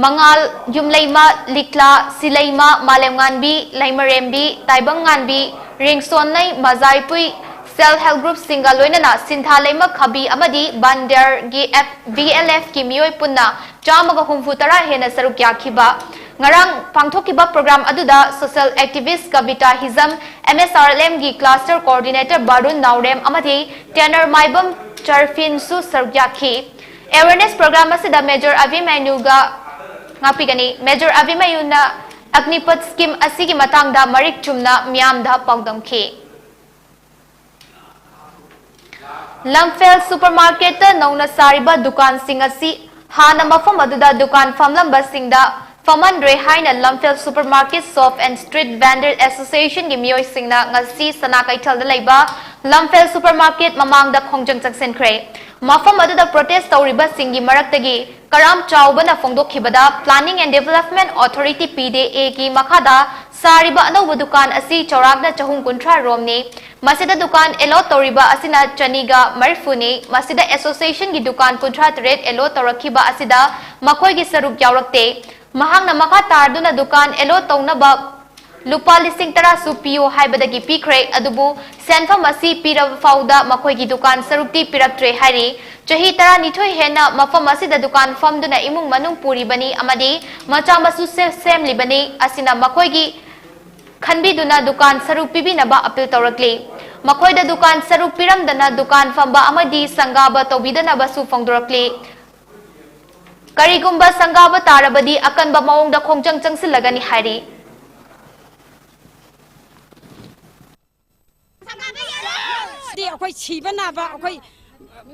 ꯃꯉꯥꯜ, ꯌꯨꯝꯂꯩꯃ, ꯂꯤꯛꯂꯥ, ꯁꯤꯂꯩꯃ, ꯃꯥꯂꯦꯝꯉꯥꯟꯕꯤ, ꯂꯩꯃꯔꯦꯝꯕꯤ, ꯇꯥꯏꯕꯪꯉꯥꯟꯕꯤ, ꯔꯦꯡꯁꯣꯟꯅꯩ, ꯃꯖꯥꯏꯄꯨꯏ, Self Help Groupꯁꯤꯡꯒ ꯂꯣꯏꯅꯅ ꯁꯤꯟꯊꯥ ꯂꯩꯃ ꯈꯥꯕꯤ ꯑꯃꯗꯤ ꯕꯥꯟꯗꯤꯌꯥꯔꯒꯤ ꯑꯦꯐ-, ꯕꯤ ꯑꯦꯜ ꯑꯦꯐꯀꯤ ꯃꯤꯑꯣꯏ ꯄꯨꯟꯅ ꯆꯥꯝꯃꯒ ꯍꯨꯝꯐꯨ ꯇꯔꯥ ꯍꯦꯟꯅ ꯁꯔꯨꯛ ꯌꯥꯈꯤꯕ꯫ ꯉꯔꯥꯡ ꯄꯥꯡꯊꯣꯛꯈꯤꯕ program ꯑꯗꯨꯗ social activist ꯀꯕꯤꯇꯥ ꯍꯤꯖꯝ, ꯑꯦꯝ ꯑꯦꯁ ꯑꯥꯔ ꯑꯦꯜ ꯑꯦꯝꯒꯤ cluster coordinator ꯕꯥꯔꯨꯟ ꯅꯥꯎꯔꯦꯝ ꯑꯃꯗꯤ tenor ꯃꯥꯏꯕꯝ ꯆꯔꯐꯤꯟꯁꯨ ꯁꯔꯨꯛ ꯌꯥꯈꯤ꯫ Awareness program ꯑꯁꯤꯗ Major ꯑꯚꯤꯃꯟꯌꯨꯒ ꯉꯥꯛꯄꯤꯒꯅꯤ꯫ Major ꯑꯚꯤꯃꯟꯌꯨꯅ ꯑꯒ꯭ꯅꯤꯄꯊ scheme ꯑꯁꯤꯒꯤ ꯃꯇꯥꯡꯗ ꯃꯔꯤꯛ ꯆꯨꯝꯅ ꯃꯤꯌꯥꯝꯗ ꯄꯥꯎꯗꯝꯈꯤ꯫ ꯂꯝꯐꯦꯜ supermarketꯇ ꯅꯧꯅ ꯁꯥꯔꯤꯕ ꯗꯨꯀꯥꯟꯁꯤꯡ ꯑꯁꯤ ꯍꯥꯟꯅ ꯃꯐꯝ ꯑꯗꯨꯗ ꯗꯨꯀꯥꯟ ꯐꯝꯂꯝꯕꯁꯤꯡꯗ ꯐꯝꯍꯟꯗ꯭ꯔꯦ ꯍꯥꯏꯅ ꯂꯝꯐꯦꯜ Supermarket Shop and Street Vendor Associationꯒꯤ ꯃꯤꯑꯣꯏꯁꯤꯡꯅ ꯉꯁꯤ ꯁꯅꯥ ꯀꯩꯊꯦꯜꯗ ꯂꯩꯕ ꯂꯝꯐꯦꯜ supermarket ꯃꯃꯥꯡꯗ ꯈꯣꯡꯖꯪ ꯆꯪꯁꯤꯟꯈ꯭ꯔꯦ꯫ ꯃꯐꯝ ꯑꯗꯨꯗ protest ꯇꯧꯔꯤꯕꯁꯤꯡꯒꯤ ꯃꯔꯛꯇꯒꯤ ꯀꯔꯥꯝ ꯆꯥꯎꯕꯅ ꯐꯣꯡꯗꯣꯛꯈꯤꯕꯗ, Planning and Development Authority, P D A ꯒꯤ ꯃꯈꯥꯗ ꯁꯥꯔꯤꯕ ꯑꯅꯧꯕ ꯗꯨꯀꯥꯟ ꯑꯁꯤ ꯆꯥꯎꯔꯥꯛꯅ ꯆꯍꯨꯝ ꯀꯨꯟꯊ꯭ꯔꯥ ꯔꯣꯝꯅꯤ꯫ ꯃꯁꯤꯗ ꯗꯨꯀꯥꯟ allot ꯇꯧꯔꯤꯕ ꯑꯁꯤꯅ ꯆꯅꯤꯒ ꯃꯔꯤꯐꯨꯅꯤ꯫ ꯃꯁꯤꯗ associationꯒꯤ ꯗꯨꯀꯥꯟ ꯀꯨꯟꯊ꯭ꯔꯥ ꯇꯔꯦꯠ allot ꯇꯧꯔꯛꯈꯤꯕ ꯑꯁꯤꯗ ꯃꯈꯣꯏꯒꯤ ꯁꯔꯨꯛ ꯌꯥꯎꯔꯛꯇꯦ꯫ ꯃꯍꯥꯛꯅ ꯃꯈꯥ ꯇꯥꯗꯨꯅ ꯗꯨꯀꯥꯟ allot ꯇꯧꯅꯕ ꯂꯨꯄꯥ ꯂꯤꯁꯤꯡ ꯇꯔꯥꯁꯨ ꯄꯤꯌꯨ ꯍꯥꯏꯕꯗꯒꯤ ꯄꯤꯈ꯭ꯔꯦ, ꯑꯗꯨꯕꯨ ꯁꯦꯟꯐꯝ ꯑꯁꯤ ꯄꯤꯔꯕ ꯐꯥꯎꯗ ꯃꯈꯣꯏꯒꯤ ꯗꯨꯀꯥꯟ ꯁꯔꯨꯛꯇꯤ ꯄꯤꯔꯛꯇ꯭ꯔꯦ ꯍꯥꯏꯔꯤ꯫ ꯆꯍꯤ ꯇꯔꯥꯅꯤꯊꯣꯏ ꯍꯦꯟꯅ ꯃꯐꯝ ꯑꯁꯤꯗ ꯗꯨꯀꯥꯟ ꯐꯝꯗꯨꯅ ꯏꯃꯨꯡ ꯃꯅꯨꯡ ꯄꯨꯔꯤꯕꯅꯤ ꯑꯃꯗꯤ ꯃꯆꯥ ꯃꯁꯨ ꯁꯦ-, ꯁꯦꯝꯂꯤꯕꯅꯤ꯫ ꯑꯁꯤꯅ ꯃꯈꯣꯏꯒꯤ ꯈꯟꯕꯤꯗꯨꯅ ꯗꯨꯀꯥꯟ ꯁꯔꯨꯛ ꯄꯤꯕꯤꯅꯕ appeal ꯇꯧꯔꯛꯂꯤ꯫ ꯃꯈꯣꯏꯗ ꯗꯨꯀꯥꯟ ꯁꯔꯨꯛ ꯄꯤꯔꯝꯗꯅ ꯗꯨꯀꯥꯟ ꯐꯝꯕ ꯑꯃꯗꯤ ꯁꯪꯒꯥꯕ ꯇꯧꯕꯤꯗꯅꯕꯁꯨ ꯐꯣꯡꯗꯣꯔꯛꯂꯤ꯫ ꯀꯔꯤꯒꯨꯝꯕ ꯁꯪꯒꯥꯕ ꯇꯥꯔꯕꯗꯤ ꯑꯀꯟꯕ ꯃꯑꯣꯡꯗ ꯈꯣꯡꯖꯪ ꯆꯪꯁꯤꯜꯂꯒꯅꯤ ꯍꯥꯏꯔꯤ꯫ ꯗꯤ ꯑꯩꯈꯣꯏ ꯁꯤꯕ ꯅꯥꯕ, ꯑꯩꯈꯣꯏ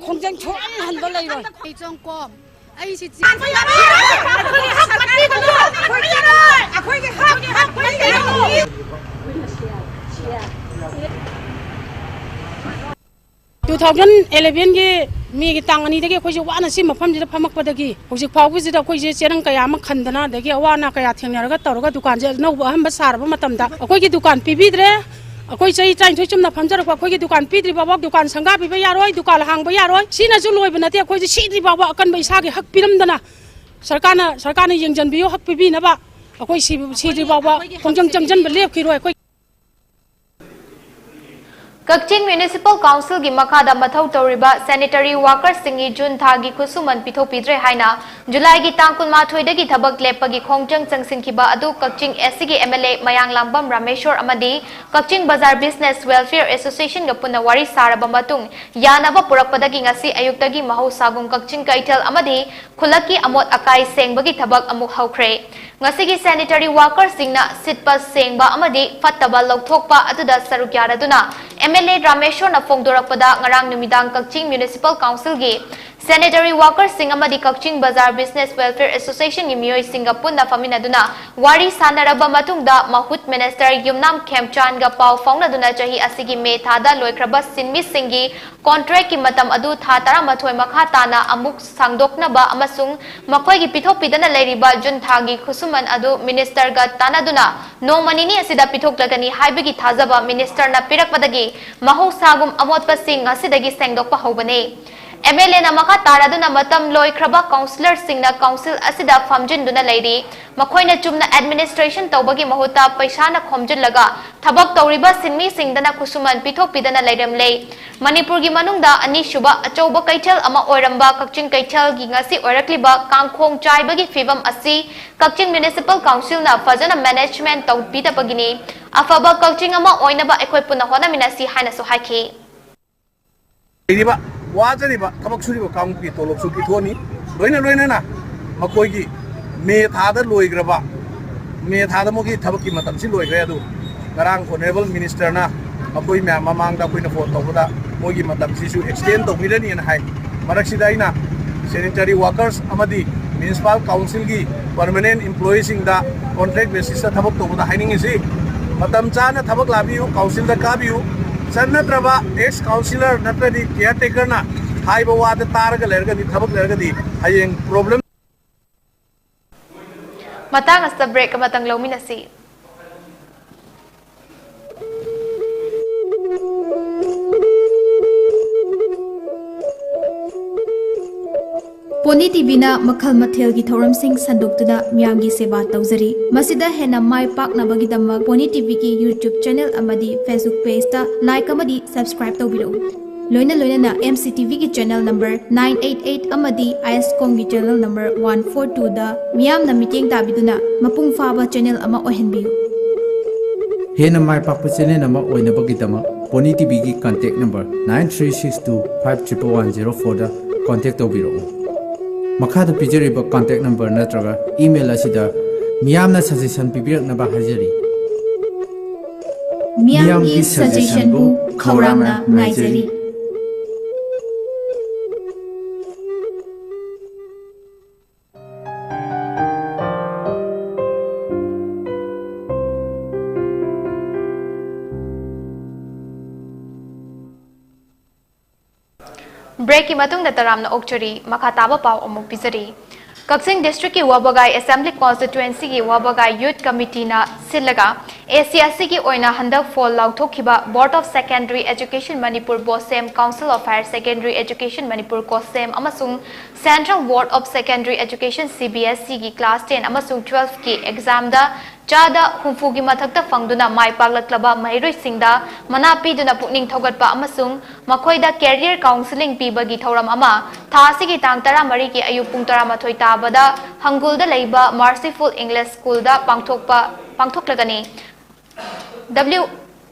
ꯈꯣꯡꯖꯪ ꯊꯣꯛꯍꯟꯍꯟꯕ ꯂꯩꯔꯣꯏ꯫ ꯑꯩ ꯆꯪꯀꯣꯝ, ꯑꯩ ꯁꯤ ꯑꯩꯈꯣꯏꯒꯤ ꯍꯛ, ꯑꯩꯈꯣꯏꯒꯤ ꯍꯛ, ꯑꯩꯈꯣꯏꯒꯤ ꯍꯛ꯫ Two thousand elevenꯒꯤ ꯃꯦꯒꯤ ꯇꯥꯡ ꯑꯅꯤꯗꯒꯤ ꯑꯩꯈꯣꯏꯁꯦ ꯋꯥꯅ ꯁꯤ ꯃꯐꯝꯁꯤꯗ ꯐꯝꯃꯛꯄꯗꯒꯤ ꯍꯧꯖꯤꯛ ꯐꯥꯎꯕꯁꯤꯗ ꯑꯩꯈꯣꯏꯁꯦ ꯆꯦꯔꯪ ꯀꯌꯥ ꯑꯃ ꯈꯟꯗꯅ, ꯑꯗꯒꯤ ꯑꯋꯥ ꯑꯅꯥ ꯀꯌꯥ ꯊꯦꯡꯅꯔꯒ ꯇꯧꯔꯒ ꯗꯨꯀꯥꯟꯁꯦ ꯑꯅꯧꯕ ꯑꯍꯟꯕ ꯁꯥꯔꯕ ꯃꯇꯝꯗ ꯑꯩꯈꯣꯏꯒꯤ ꯗꯨꯀꯥꯟ ꯄꯤꯕꯤꯗ꯭ꯔꯦ꯫ ꯑꯩꯈꯣꯏ ꯆꯍꯤ ꯇꯔꯥꯅꯤꯊꯣꯏ ꯆꯨꯝꯅ ꯐꯝꯖꯔꯛꯄ ꯑꯩꯈꯣꯏꯒꯤ ꯗꯨꯀꯥꯟ ꯄꯤꯗ꯭ꯔꯤ ꯐꯥꯎꯕ ꯗꯨꯀꯥꯟ ꯁꯪꯒꯥꯕꯤꯕ ꯌꯥꯔꯣꯏ, ꯗꯨꯀꯥꯟ ꯍꯥꯡꯕ ꯌꯥꯔꯣꯏ꯫ ꯁꯤꯅꯁꯨ ꯂꯣꯏꯕ ꯅꯠꯇꯦ, ꯑꯩꯈꯣꯏꯁꯦ ꯁꯤꯗ꯭ꯔꯤ ꯐꯥꯎꯕ ꯑꯀꯟꯕ ꯏꯁꯥꯒꯤ ꯍꯛ ꯄꯤꯔꯝꯗꯅ ꯁꯔꯀꯥꯔꯅ, ꯁꯔꯀꯥꯔꯅ ꯌꯦꯡꯁꯤꯟꯕꯤꯌꯨ, ꯍꯛ ꯄꯤꯕꯤꯅꯕ꯫ ꯑꯩꯈꯣꯏ ꯁꯤ-, ꯁꯤꯗ꯭ꯔꯤ ꯐꯥꯎꯕ ꯈꯣꯡꯖꯪ ꯆꯪꯁꯤꯟꯕ ꯂꯦꯞꯈꯤꯔꯣꯏ ꯑꯩꯈꯣꯏ꯫ ꯀꯛꯆꯤꯡ ꯃ꯭ꯌꯨꯅꯤꯁꯤꯄꯥꯜ ꯀꯥꯎꯟꯁꯤꯜꯒꯤ ꯃꯈꯥꯗ ꯃꯊꯧ ꯇꯧꯔꯤꯕ ꯁꯦꯅꯤꯇꯔꯤ ꯋꯥꯔꯀꯔꯁꯤꯡꯒꯤ ꯖꯨꯟ ꯊꯥꯒꯤ ꯈꯨꯠꯁꯨꯃꯟ ꯄꯤꯊꯣꯛꯄꯤꯗ꯭ꯔꯦ ꯍꯥꯏꯅ ꯖꯨꯂꯥꯏꯒꯤ ꯇꯥꯡ ꯀꯨꯟꯃꯥꯊꯣꯏꯗꯒꯤ ꯊꯕꯛ ꯂꯦꯞꯄꯒꯤ ꯈꯣꯡꯖꯪ ꯆꯪꯁꯤꯟꯈꯤꯕ ꯑꯗꯨ ꯀꯛꯆꯤꯡ ꯑꯦꯁ ꯁꯤꯒꯤ ꯑꯦꯝ ꯑꯦꯜ ꯑꯦ ꯃꯌꯥꯡꯂꯥꯝꯕꯝ ꯔꯥꯃꯦꯁꯣꯔ ꯑꯃꯗꯤ ꯀꯛꯆꯤꯡ ꯕꯖꯥꯔ ꯕꯤꯖꯤꯅꯦꯁ ꯋꯦꯜꯐꯤꯌꯔ ꯑꯦꯁꯣꯁꯤꯌꯦꯁꯟꯒ ꯄꯨꯟꯅ ꯋꯥꯔꯤ ꯁꯥꯔꯕ ꯃꯇꯨꯡ ꯌꯥꯅꯕ ꯄꯨꯔꯛꯄꯗꯒꯤ ꯉꯁꯤ ꯑꯌꯨꯛꯇꯒꯤ ꯃꯍꯧꯁꯥꯒꯨꯝ ꯀꯛꯆꯤꯡ ꯀꯩꯊꯦꯜ ꯑꯃꯗꯤ ꯈꯨꯜꯂꯛꯀꯤ ꯑꯃꯣꯠ ꯑꯀꯥꯏ ꯁꯦꯡꯕꯒꯤ ꯊꯕꯛ ꯑꯃꯨꯛ ꯍꯧꯈ꯭ꯔꯦ꯫ ꯉꯁꯤꯒꯤ ꯁꯦꯅꯤꯇꯔꯤ ꯋꯥꯔꯀꯔꯁꯤꯡꯅ ꯁꯤꯠꯄ ꯁꯦꯡꯕ ꯑꯃꯗꯤ ꯐꯠꯇꯕ ꯂꯧꯊꯣꯛꯄ ꯑꯗꯨꯗ ꯁꯔꯨꯛ ꯌꯥꯔꯗꯨꯅ ꯑꯦꯝ ꯑꯦꯜ ꯑꯦ ꯔꯥꯃꯦꯁꯣꯔꯅ ꯐꯣꯡꯗꯣꯔꯛꯄꯗ ꯉꯔꯥꯡ ꯅꯨꯃꯤꯗꯥꯡ ꯀꯛꯆꯤꯡ ꯃ꯭ꯌꯨꯅꯤꯁꯤꯄꯥꯜ ꯀꯥꯎꯟꯁꯤꯜꯒꯤ ꯁꯦꯅꯤꯇꯔꯤ ꯋꯥꯔꯀꯔꯁꯤꯡ ꯑꯃꯗꯤ ꯀꯛꯆꯤꯡ ꯕꯖꯥꯔ ꯕꯤꯖꯤꯅꯦꯁ ꯋꯦꯜꯐꯤꯌꯔ ꯑꯦꯁꯣꯁꯤꯌꯦꯁꯟꯒꯤ ꯃꯤꯑꯣꯏꯁꯤꯡꯒ ꯄꯨꯟꯅ ꯐꯝꯃꯤꯟꯅꯗꯨꯅ ꯋꯥꯔꯤ ꯁꯥꯟꯅꯔꯕ ꯃꯇꯨꯡꯗ ꯃꯍꯨꯠ ꯃꯤꯅꯤꯁꯇꯔ ꯌꯨꯝꯅꯥꯝ ꯈꯦꯝꯆꯥꯟꯒ ꯄꯥꯎ ꯐꯥꯎꯅꯗꯨꯅ ꯆꯍꯤ ꯑꯁꯤꯒꯤ ꯃꯦ ꯊꯥꯗ ꯂꯣꯏꯈ꯭ꯔꯕ ꯁꯤꯟꯃꯤꯁꯤꯡꯒꯤ ꯀꯣꯟꯇ꯭ꯔꯦꯛꯀꯤ ꯃꯇꯝ ꯑꯗꯨ ꯊꯥ ꯇꯔꯥꯃꯥꯊꯣꯏ ꯃꯈꯥ ꯇꯥꯅ ꯑꯃꯨꯛ ꯁꯥꯡꯗꯣꯛꯅꯕ ꯑꯃꯁꯨꯡ ꯃꯈꯣꯏꯒꯤ ꯄꯤꯊꯣꯛꯄꯤꯗꯅ ꯂꯩꯔꯤꯕ ꯖꯨꯟ ꯊꯥꯒꯤ ꯈꯨꯠꯁꯨꯃꯟ ꯑꯗꯨ ꯃꯤꯅꯤꯁꯇꯔꯒ ꯇꯥꯟꯅꯗꯨꯅ ꯅꯣꯡꯃ ꯅꯤꯅꯤ ꯑꯁꯤꯗ ꯄꯤꯊꯣꯛꯂꯒꯅꯤ ꯍꯥꯏꯕꯒꯤ ꯊꯥꯖꯕ ꯃꯤꯅꯤꯁꯇꯔꯅ ꯄꯤꯔꯛꯄꯗꯒꯤ ꯃꯍꯧꯁꯥꯒꯨꯝ ꯑꯃꯣꯠꯄꯁꯤꯡ ꯉꯁꯤꯗꯒꯤ ꯁꯦꯡꯗꯣꯛꯄ ꯍꯧꯕꯅꯤ꯫ ꯑꯦꯝ ꯑꯦꯜ ꯑꯦꯅ ꯃꯈꯥ ꯇꯥꯔꯗꯨꯅ ꯃꯇꯝ ꯂꯣꯏꯈ꯭ꯔꯕ ꯀꯥꯎꯟꯁꯤꯂꯔꯁꯤꯡꯅ ꯀꯥꯎꯟꯁꯤꯜ ꯑꯁꯤꯗ ꯐꯝꯖꯤꯟꯗꯨꯅ ꯂꯩꯔꯤ꯫ ꯃꯈꯣꯏꯅ ꯆꯨꯝꯅ ꯑꯦꯗꯃꯤꯅꯤꯁꯇ꯭ꯔꯦꯁꯟ ꯇꯧꯕꯒꯤ ꯃꯍꯨꯠꯇ ꯄꯩꯁꯥꯅ ꯈꯣꯝꯖꯤꯜꯂꯒ ꯊꯕꯛ ꯇꯧꯔꯤꯕ ꯁꯤꯟꯃꯤꯁꯤꯡꯗꯅ ꯈꯨꯠꯁꯨꯃꯟ ꯄꯤꯊꯣꯛꯄꯤꯗꯅ ꯂꯩꯔꯝꯂꯦ꯫ ꯃꯅꯤꯄꯨꯔꯒꯤ ꯃꯅꯨꯡꯗ ꯑꯅꯤꯁꯨꯕ ꯑꯆꯧꯕ ꯀꯩꯊꯦꯜ ꯑꯃ ꯑꯣꯏꯔꯝꯕ ꯀꯛꯆꯤꯡ ꯀꯩꯊꯦꯜꯒꯤ ꯉꯁꯤ ꯑꯣꯏꯔꯛꯂꯤꯕ ꯀꯥꯡꯈꯣꯡ ꯆꯥꯏꯕꯒꯤ ꯐꯤꯕꯝ ꯑꯁꯤ ꯀꯛꯆꯤꯡ ꯃ꯭ꯌꯨꯅꯤꯁꯤꯄꯥꯜ ꯀꯥꯎꯟꯁꯤꯜꯅ ꯐꯖꯅ ꯃꯦꯅꯦꯖꯃꯦꯟ ꯇꯧꯕꯤꯗꯕꯒꯤꯅꯤ꯫ ꯑꯐꯕ ꯀꯛꯆꯤꯡ ꯑꯃ ꯑꯣꯏꯅꯕ ꯑꯩꯈꯣꯏ ꯄꯨꯟꯅ ꯍꯣꯠꯅꯃꯤꯟꯅꯁꯤ ꯍꯥꯏꯅꯁꯨ ꯍꯥꯏꯈꯤ꯫ ꯂꯩꯔꯤꯕ ꯋꯥꯖꯔꯤꯕ ꯊꯕꯛ ꯁꯨꯔꯤꯕ ꯀꯥꯡꯂꯨꯞꯀꯤ ꯇꯣꯂꯣꯞꯁꯨ ꯄꯤꯊꯣꯛꯑꯅꯤ꯫ ꯂꯣꯏꯅ ꯂꯣꯏꯅꯅ ꯃꯈꯣꯏꯒꯤ ꯃꯦ ꯊꯥꯗ ꯂꯣꯏꯈ꯭ꯔꯕ, ꯃꯦ ꯊꯥꯗ ꯃꯣꯏꯒꯤ ꯊꯕꯛꯀꯤ ꯃꯇꯝꯁꯤ ꯂꯣꯏꯈ꯭ꯔꯦ꯫ ꯑꯗꯨ ꯉꯔꯥꯡ ꯑꯣꯅꯔꯦꯕꯜ ꯃꯤꯅꯤꯁꯇꯔꯅ ꯃꯈꯣꯏ ꯃꯌꯥꯝ ꯃꯃꯥꯡꯗ ꯑꯩꯈꯣꯏꯅ ꯐꯣꯟ ꯇꯧꯕꯗ ꯃꯣꯏꯒꯤ ꯃꯇꯝꯁꯤꯁꯨ ꯑꯦꯛꯁꯇꯦꯟ ꯇꯧꯕꯤꯔꯅꯤꯅ ꯍꯥꯏ꯫ ꯃꯔꯛꯁꯤꯗ ꯑꯩꯅ ꯁꯦꯅꯤꯇꯔꯤ ꯋꯥꯔꯀꯔꯁ ꯑꯃꯗꯤ ꯃ꯭ꯌꯨꯅꯤꯁꯤꯄꯥꯜ ꯀꯥꯎꯟꯁꯤꯜꯒꯤ ꯄꯔꯃꯅꯦꯟ ꯏꯝꯄ꯭ꯂꯣꯌꯤꯁꯤꯡꯗ ꯀꯣꯟꯇ꯭ꯔꯦꯛ ꯕꯦꯁꯤꯁꯇ ꯊꯕꯛ ꯇꯧꯕꯗ ꯍꯥꯏꯅꯤꯡꯉꯤꯁꯤ, ꯃꯇꯝ ꯆꯥꯅ ꯊꯕꯛ ꯂꯥꯛꯄꯤꯌꯨ, ꯀꯥꯎꯟꯁꯤꯜꯗ ꯀꯥꯕꯤꯌꯨ꯫ ꯆꯠꯅꯗ꯭ꯔꯕ ꯑꯦꯛꯁ ꯀꯥꯎꯟꯁꯤꯂꯔ ꯅꯠꯇ꯭ꯔꯗꯤ ꯀꯤꯌꯔ ꯇꯦꯀꯔꯅ ꯍꯥꯏꯕ ꯋꯥꯗ ꯇꯥꯔꯒ ꯂꯩꯔꯒꯗꯤ, ꯊꯕꯛ ꯂꯩꯔꯒꯗꯤ ꯍꯌꯦꯡ ꯄ꯭ꯔꯣꯕ꯭ꯂꯦꯝ ꯃꯇꯥꯡ ꯑꯁꯤꯗ ꯕ꯭ꯔꯦꯛ ꯑꯃꯇꯪ ꯂꯧꯃꯤꯟꯅꯁꯤ꯫ ꯄꯣꯅꯤ ꯇꯤꯚꯤꯅ ꯃꯈꯜ ꯃꯊꯦꯜꯒꯤ ꯊꯧꯔꯝꯁꯤꯡ ꯁꯟꯗꯣꯛꯇꯨꯅ ꯃꯤꯌꯥꯝꯒꯤ ꯁꯦꯕꯥ ꯇꯧꯖꯔꯤ꯫ ꯃꯁꯤꯗ ꯍꯦꯟꯅ ꯃꯥꯏ ꯄꯥꯛꯅꯕꯒꯤꯗꯃꯛ ꯄꯣꯅꯤ ꯇꯤꯚꯤꯒꯤ YouTube ꯆꯦꯅꯦꯜ ꯑꯃꯗꯤ Facebook ꯄꯦꯖꯇ ꯂꯥꯏꯛ ꯑꯃꯗꯤ ꯁꯕꯁꯀ꯭ꯔꯥꯏꯕ ꯇꯧꯕꯤꯔꯛꯎ꯫ ꯂꯣꯏꯅ ꯂꯣꯏꯅꯅ ꯑꯦꯝ ꯁꯤ ꯇꯤꯚꯤꯒꯤ channel number nine eight eight ꯑꯃꯗꯤ ꯑꯥꯏ ꯑꯦꯁ ꯀꯣꯝꯒꯤ ꯆꯦꯅꯦꯜ ꯅꯝꯕꯔ ꯋꯥꯟ ꯐꯣꯔ ꯇꯨꯗ ꯃꯤꯌꯥꯝꯅ ꯃꯤꯠꯌꯦꯡ ꯇꯥꯕꯤꯗꯨꯅ ꯃꯄꯨꯡ ꯐꯥꯕ ꯆꯦꯅꯦꯜ ꯑꯃ ꯑꯣꯏꯍꯟꯕꯤꯌꯨ꯫ ꯍꯦꯟꯅ ꯃꯥꯏ ꯄꯥꯛꯄ ꯆꯦꯅꯦꯜ ꯑꯃ ꯑꯣꯏꯅꯕꯒꯤꯗꯃꯛ ꯄꯣꯅꯤ ꯇꯤꯚꯤꯒꯤ contact number nine three six two five triple one zero ꯐꯣꯔꯗ ꯀꯟꯇꯦꯛ ꯇꯧꯕꯤꯔꯛꯎ꯫ ꯃꯈꯥꯗ ꯄꯤꯖꯔꯤꯕ ꯀꯟꯇꯦꯛ ꯅꯝꯕꯔ ꯅꯠꯇ꯭ꯔꯒ ꯏꯃꯦꯜ ꯑꯁꯤꯗ ꯃꯤꯌꯥꯝꯅ ꯁꯖꯦꯁꯟ ꯄꯤꯕꯤꯔꯛꯅꯕ ꯍꯥꯏꯖꯔꯤ꯫ ꯃꯤꯌꯥꯝꯒꯤ ꯁꯖꯦꯁꯟꯕꯨ ꯈꯧꯔꯥꯡꯅ ꯉꯥꯏꯖꯔꯤ꯫ ꯕ꯭ꯔꯦꯛꯀꯤ ꯃꯇꯨꯡꯗ ꯇꯔꯥꯝꯅ ꯑꯣꯛꯆꯔꯤ꯫ ꯃꯈꯥ ꯇꯥꯕ ꯄꯥꯎ ꯑꯃꯨꯛ ꯄꯤꯖꯔꯤ꯫ ꯀꯛꯆꯤꯡ ꯗꯤꯁꯇ꯭ꯔꯤꯛꯀꯤ ꯋꯥꯕꯒꯥꯏ ꯑꯦꯁꯦꯝꯕ꯭ꯂꯤ ꯀꯣꯟꯁꯇꯤꯇ꯭ꯋꯦꯟꯁꯤꯒꯤ ꯋꯥꯕꯒꯥꯏ ꯌꯨꯠ ꯀꯃꯤꯇꯤꯅ ꯁꯤꯜꯂꯒ ꯑꯦ ꯁꯤ ꯑꯁꯤꯒꯤ ꯑꯣꯏꯅ ꯍꯟꯗꯛ ꯐꯣꯜ ꯂꯥꯎꯊꯣꯛꯈꯤꯕ board of secondary education Manipur BOSEM, council of higher secondary education Manipur COHSEM ꯑꯃꯁꯨꯡ central board of secondary education C B S ꯁꯤꯒꯤ ꯀ꯭ꯂꯥꯁ ꯇꯦꯟ ꯑꯃꯁꯨꯡ ꯇꯨꯋꯦꯜꯐꯀꯤ ꯑꯦꯛꯖꯥꯝꯗ ꯆꯥꯗ ꯍꯨꯝꯐꯨꯒꯤ ꯃꯊꯛꯇ ꯐꯪꯗꯨꯅ ꯃꯥꯏ ꯄꯥꯛꯂꯛꯂꯕ ꯃꯍꯩꯔꯣꯏꯁꯤꯡꯗ ꯃꯅꯥ ꯄꯤꯗꯨꯅ ꯄꯨꯛꯅꯤꯡ ꯊꯧꯒꯠꯄ ꯑꯃꯁꯨꯡ ꯃꯈꯣꯏꯗ ꯀꯦꯔꯤꯌꯔ ꯀꯥꯎꯟꯁꯤꯂꯤꯡ ꯄꯤꯕꯒꯤ ꯊꯧꯔꯝ ꯑꯃ ꯊꯥ ꯑꯁꯤꯒꯤ ꯇꯥꯡ ꯇꯔꯥꯃꯔꯤꯒꯤ ꯑꯌꯨꯛ ꯄꯨꯡ ꯇꯔꯥꯃꯥꯊꯣꯏ ꯇꯥꯕꯗ ꯍꯪꯒꯨꯜꯗ ꯂꯩꯕ ꯃꯥꯔꯁꯤꯐꯨꯜ ꯏꯪꯂꯤꯁ ꯁ꯭ꯀꯨꯜꯗ ꯄꯥꯡꯊꯣꯛꯄ, ꯄꯥꯡꯊꯣꯛꯂꯒꯅꯤ꯫ W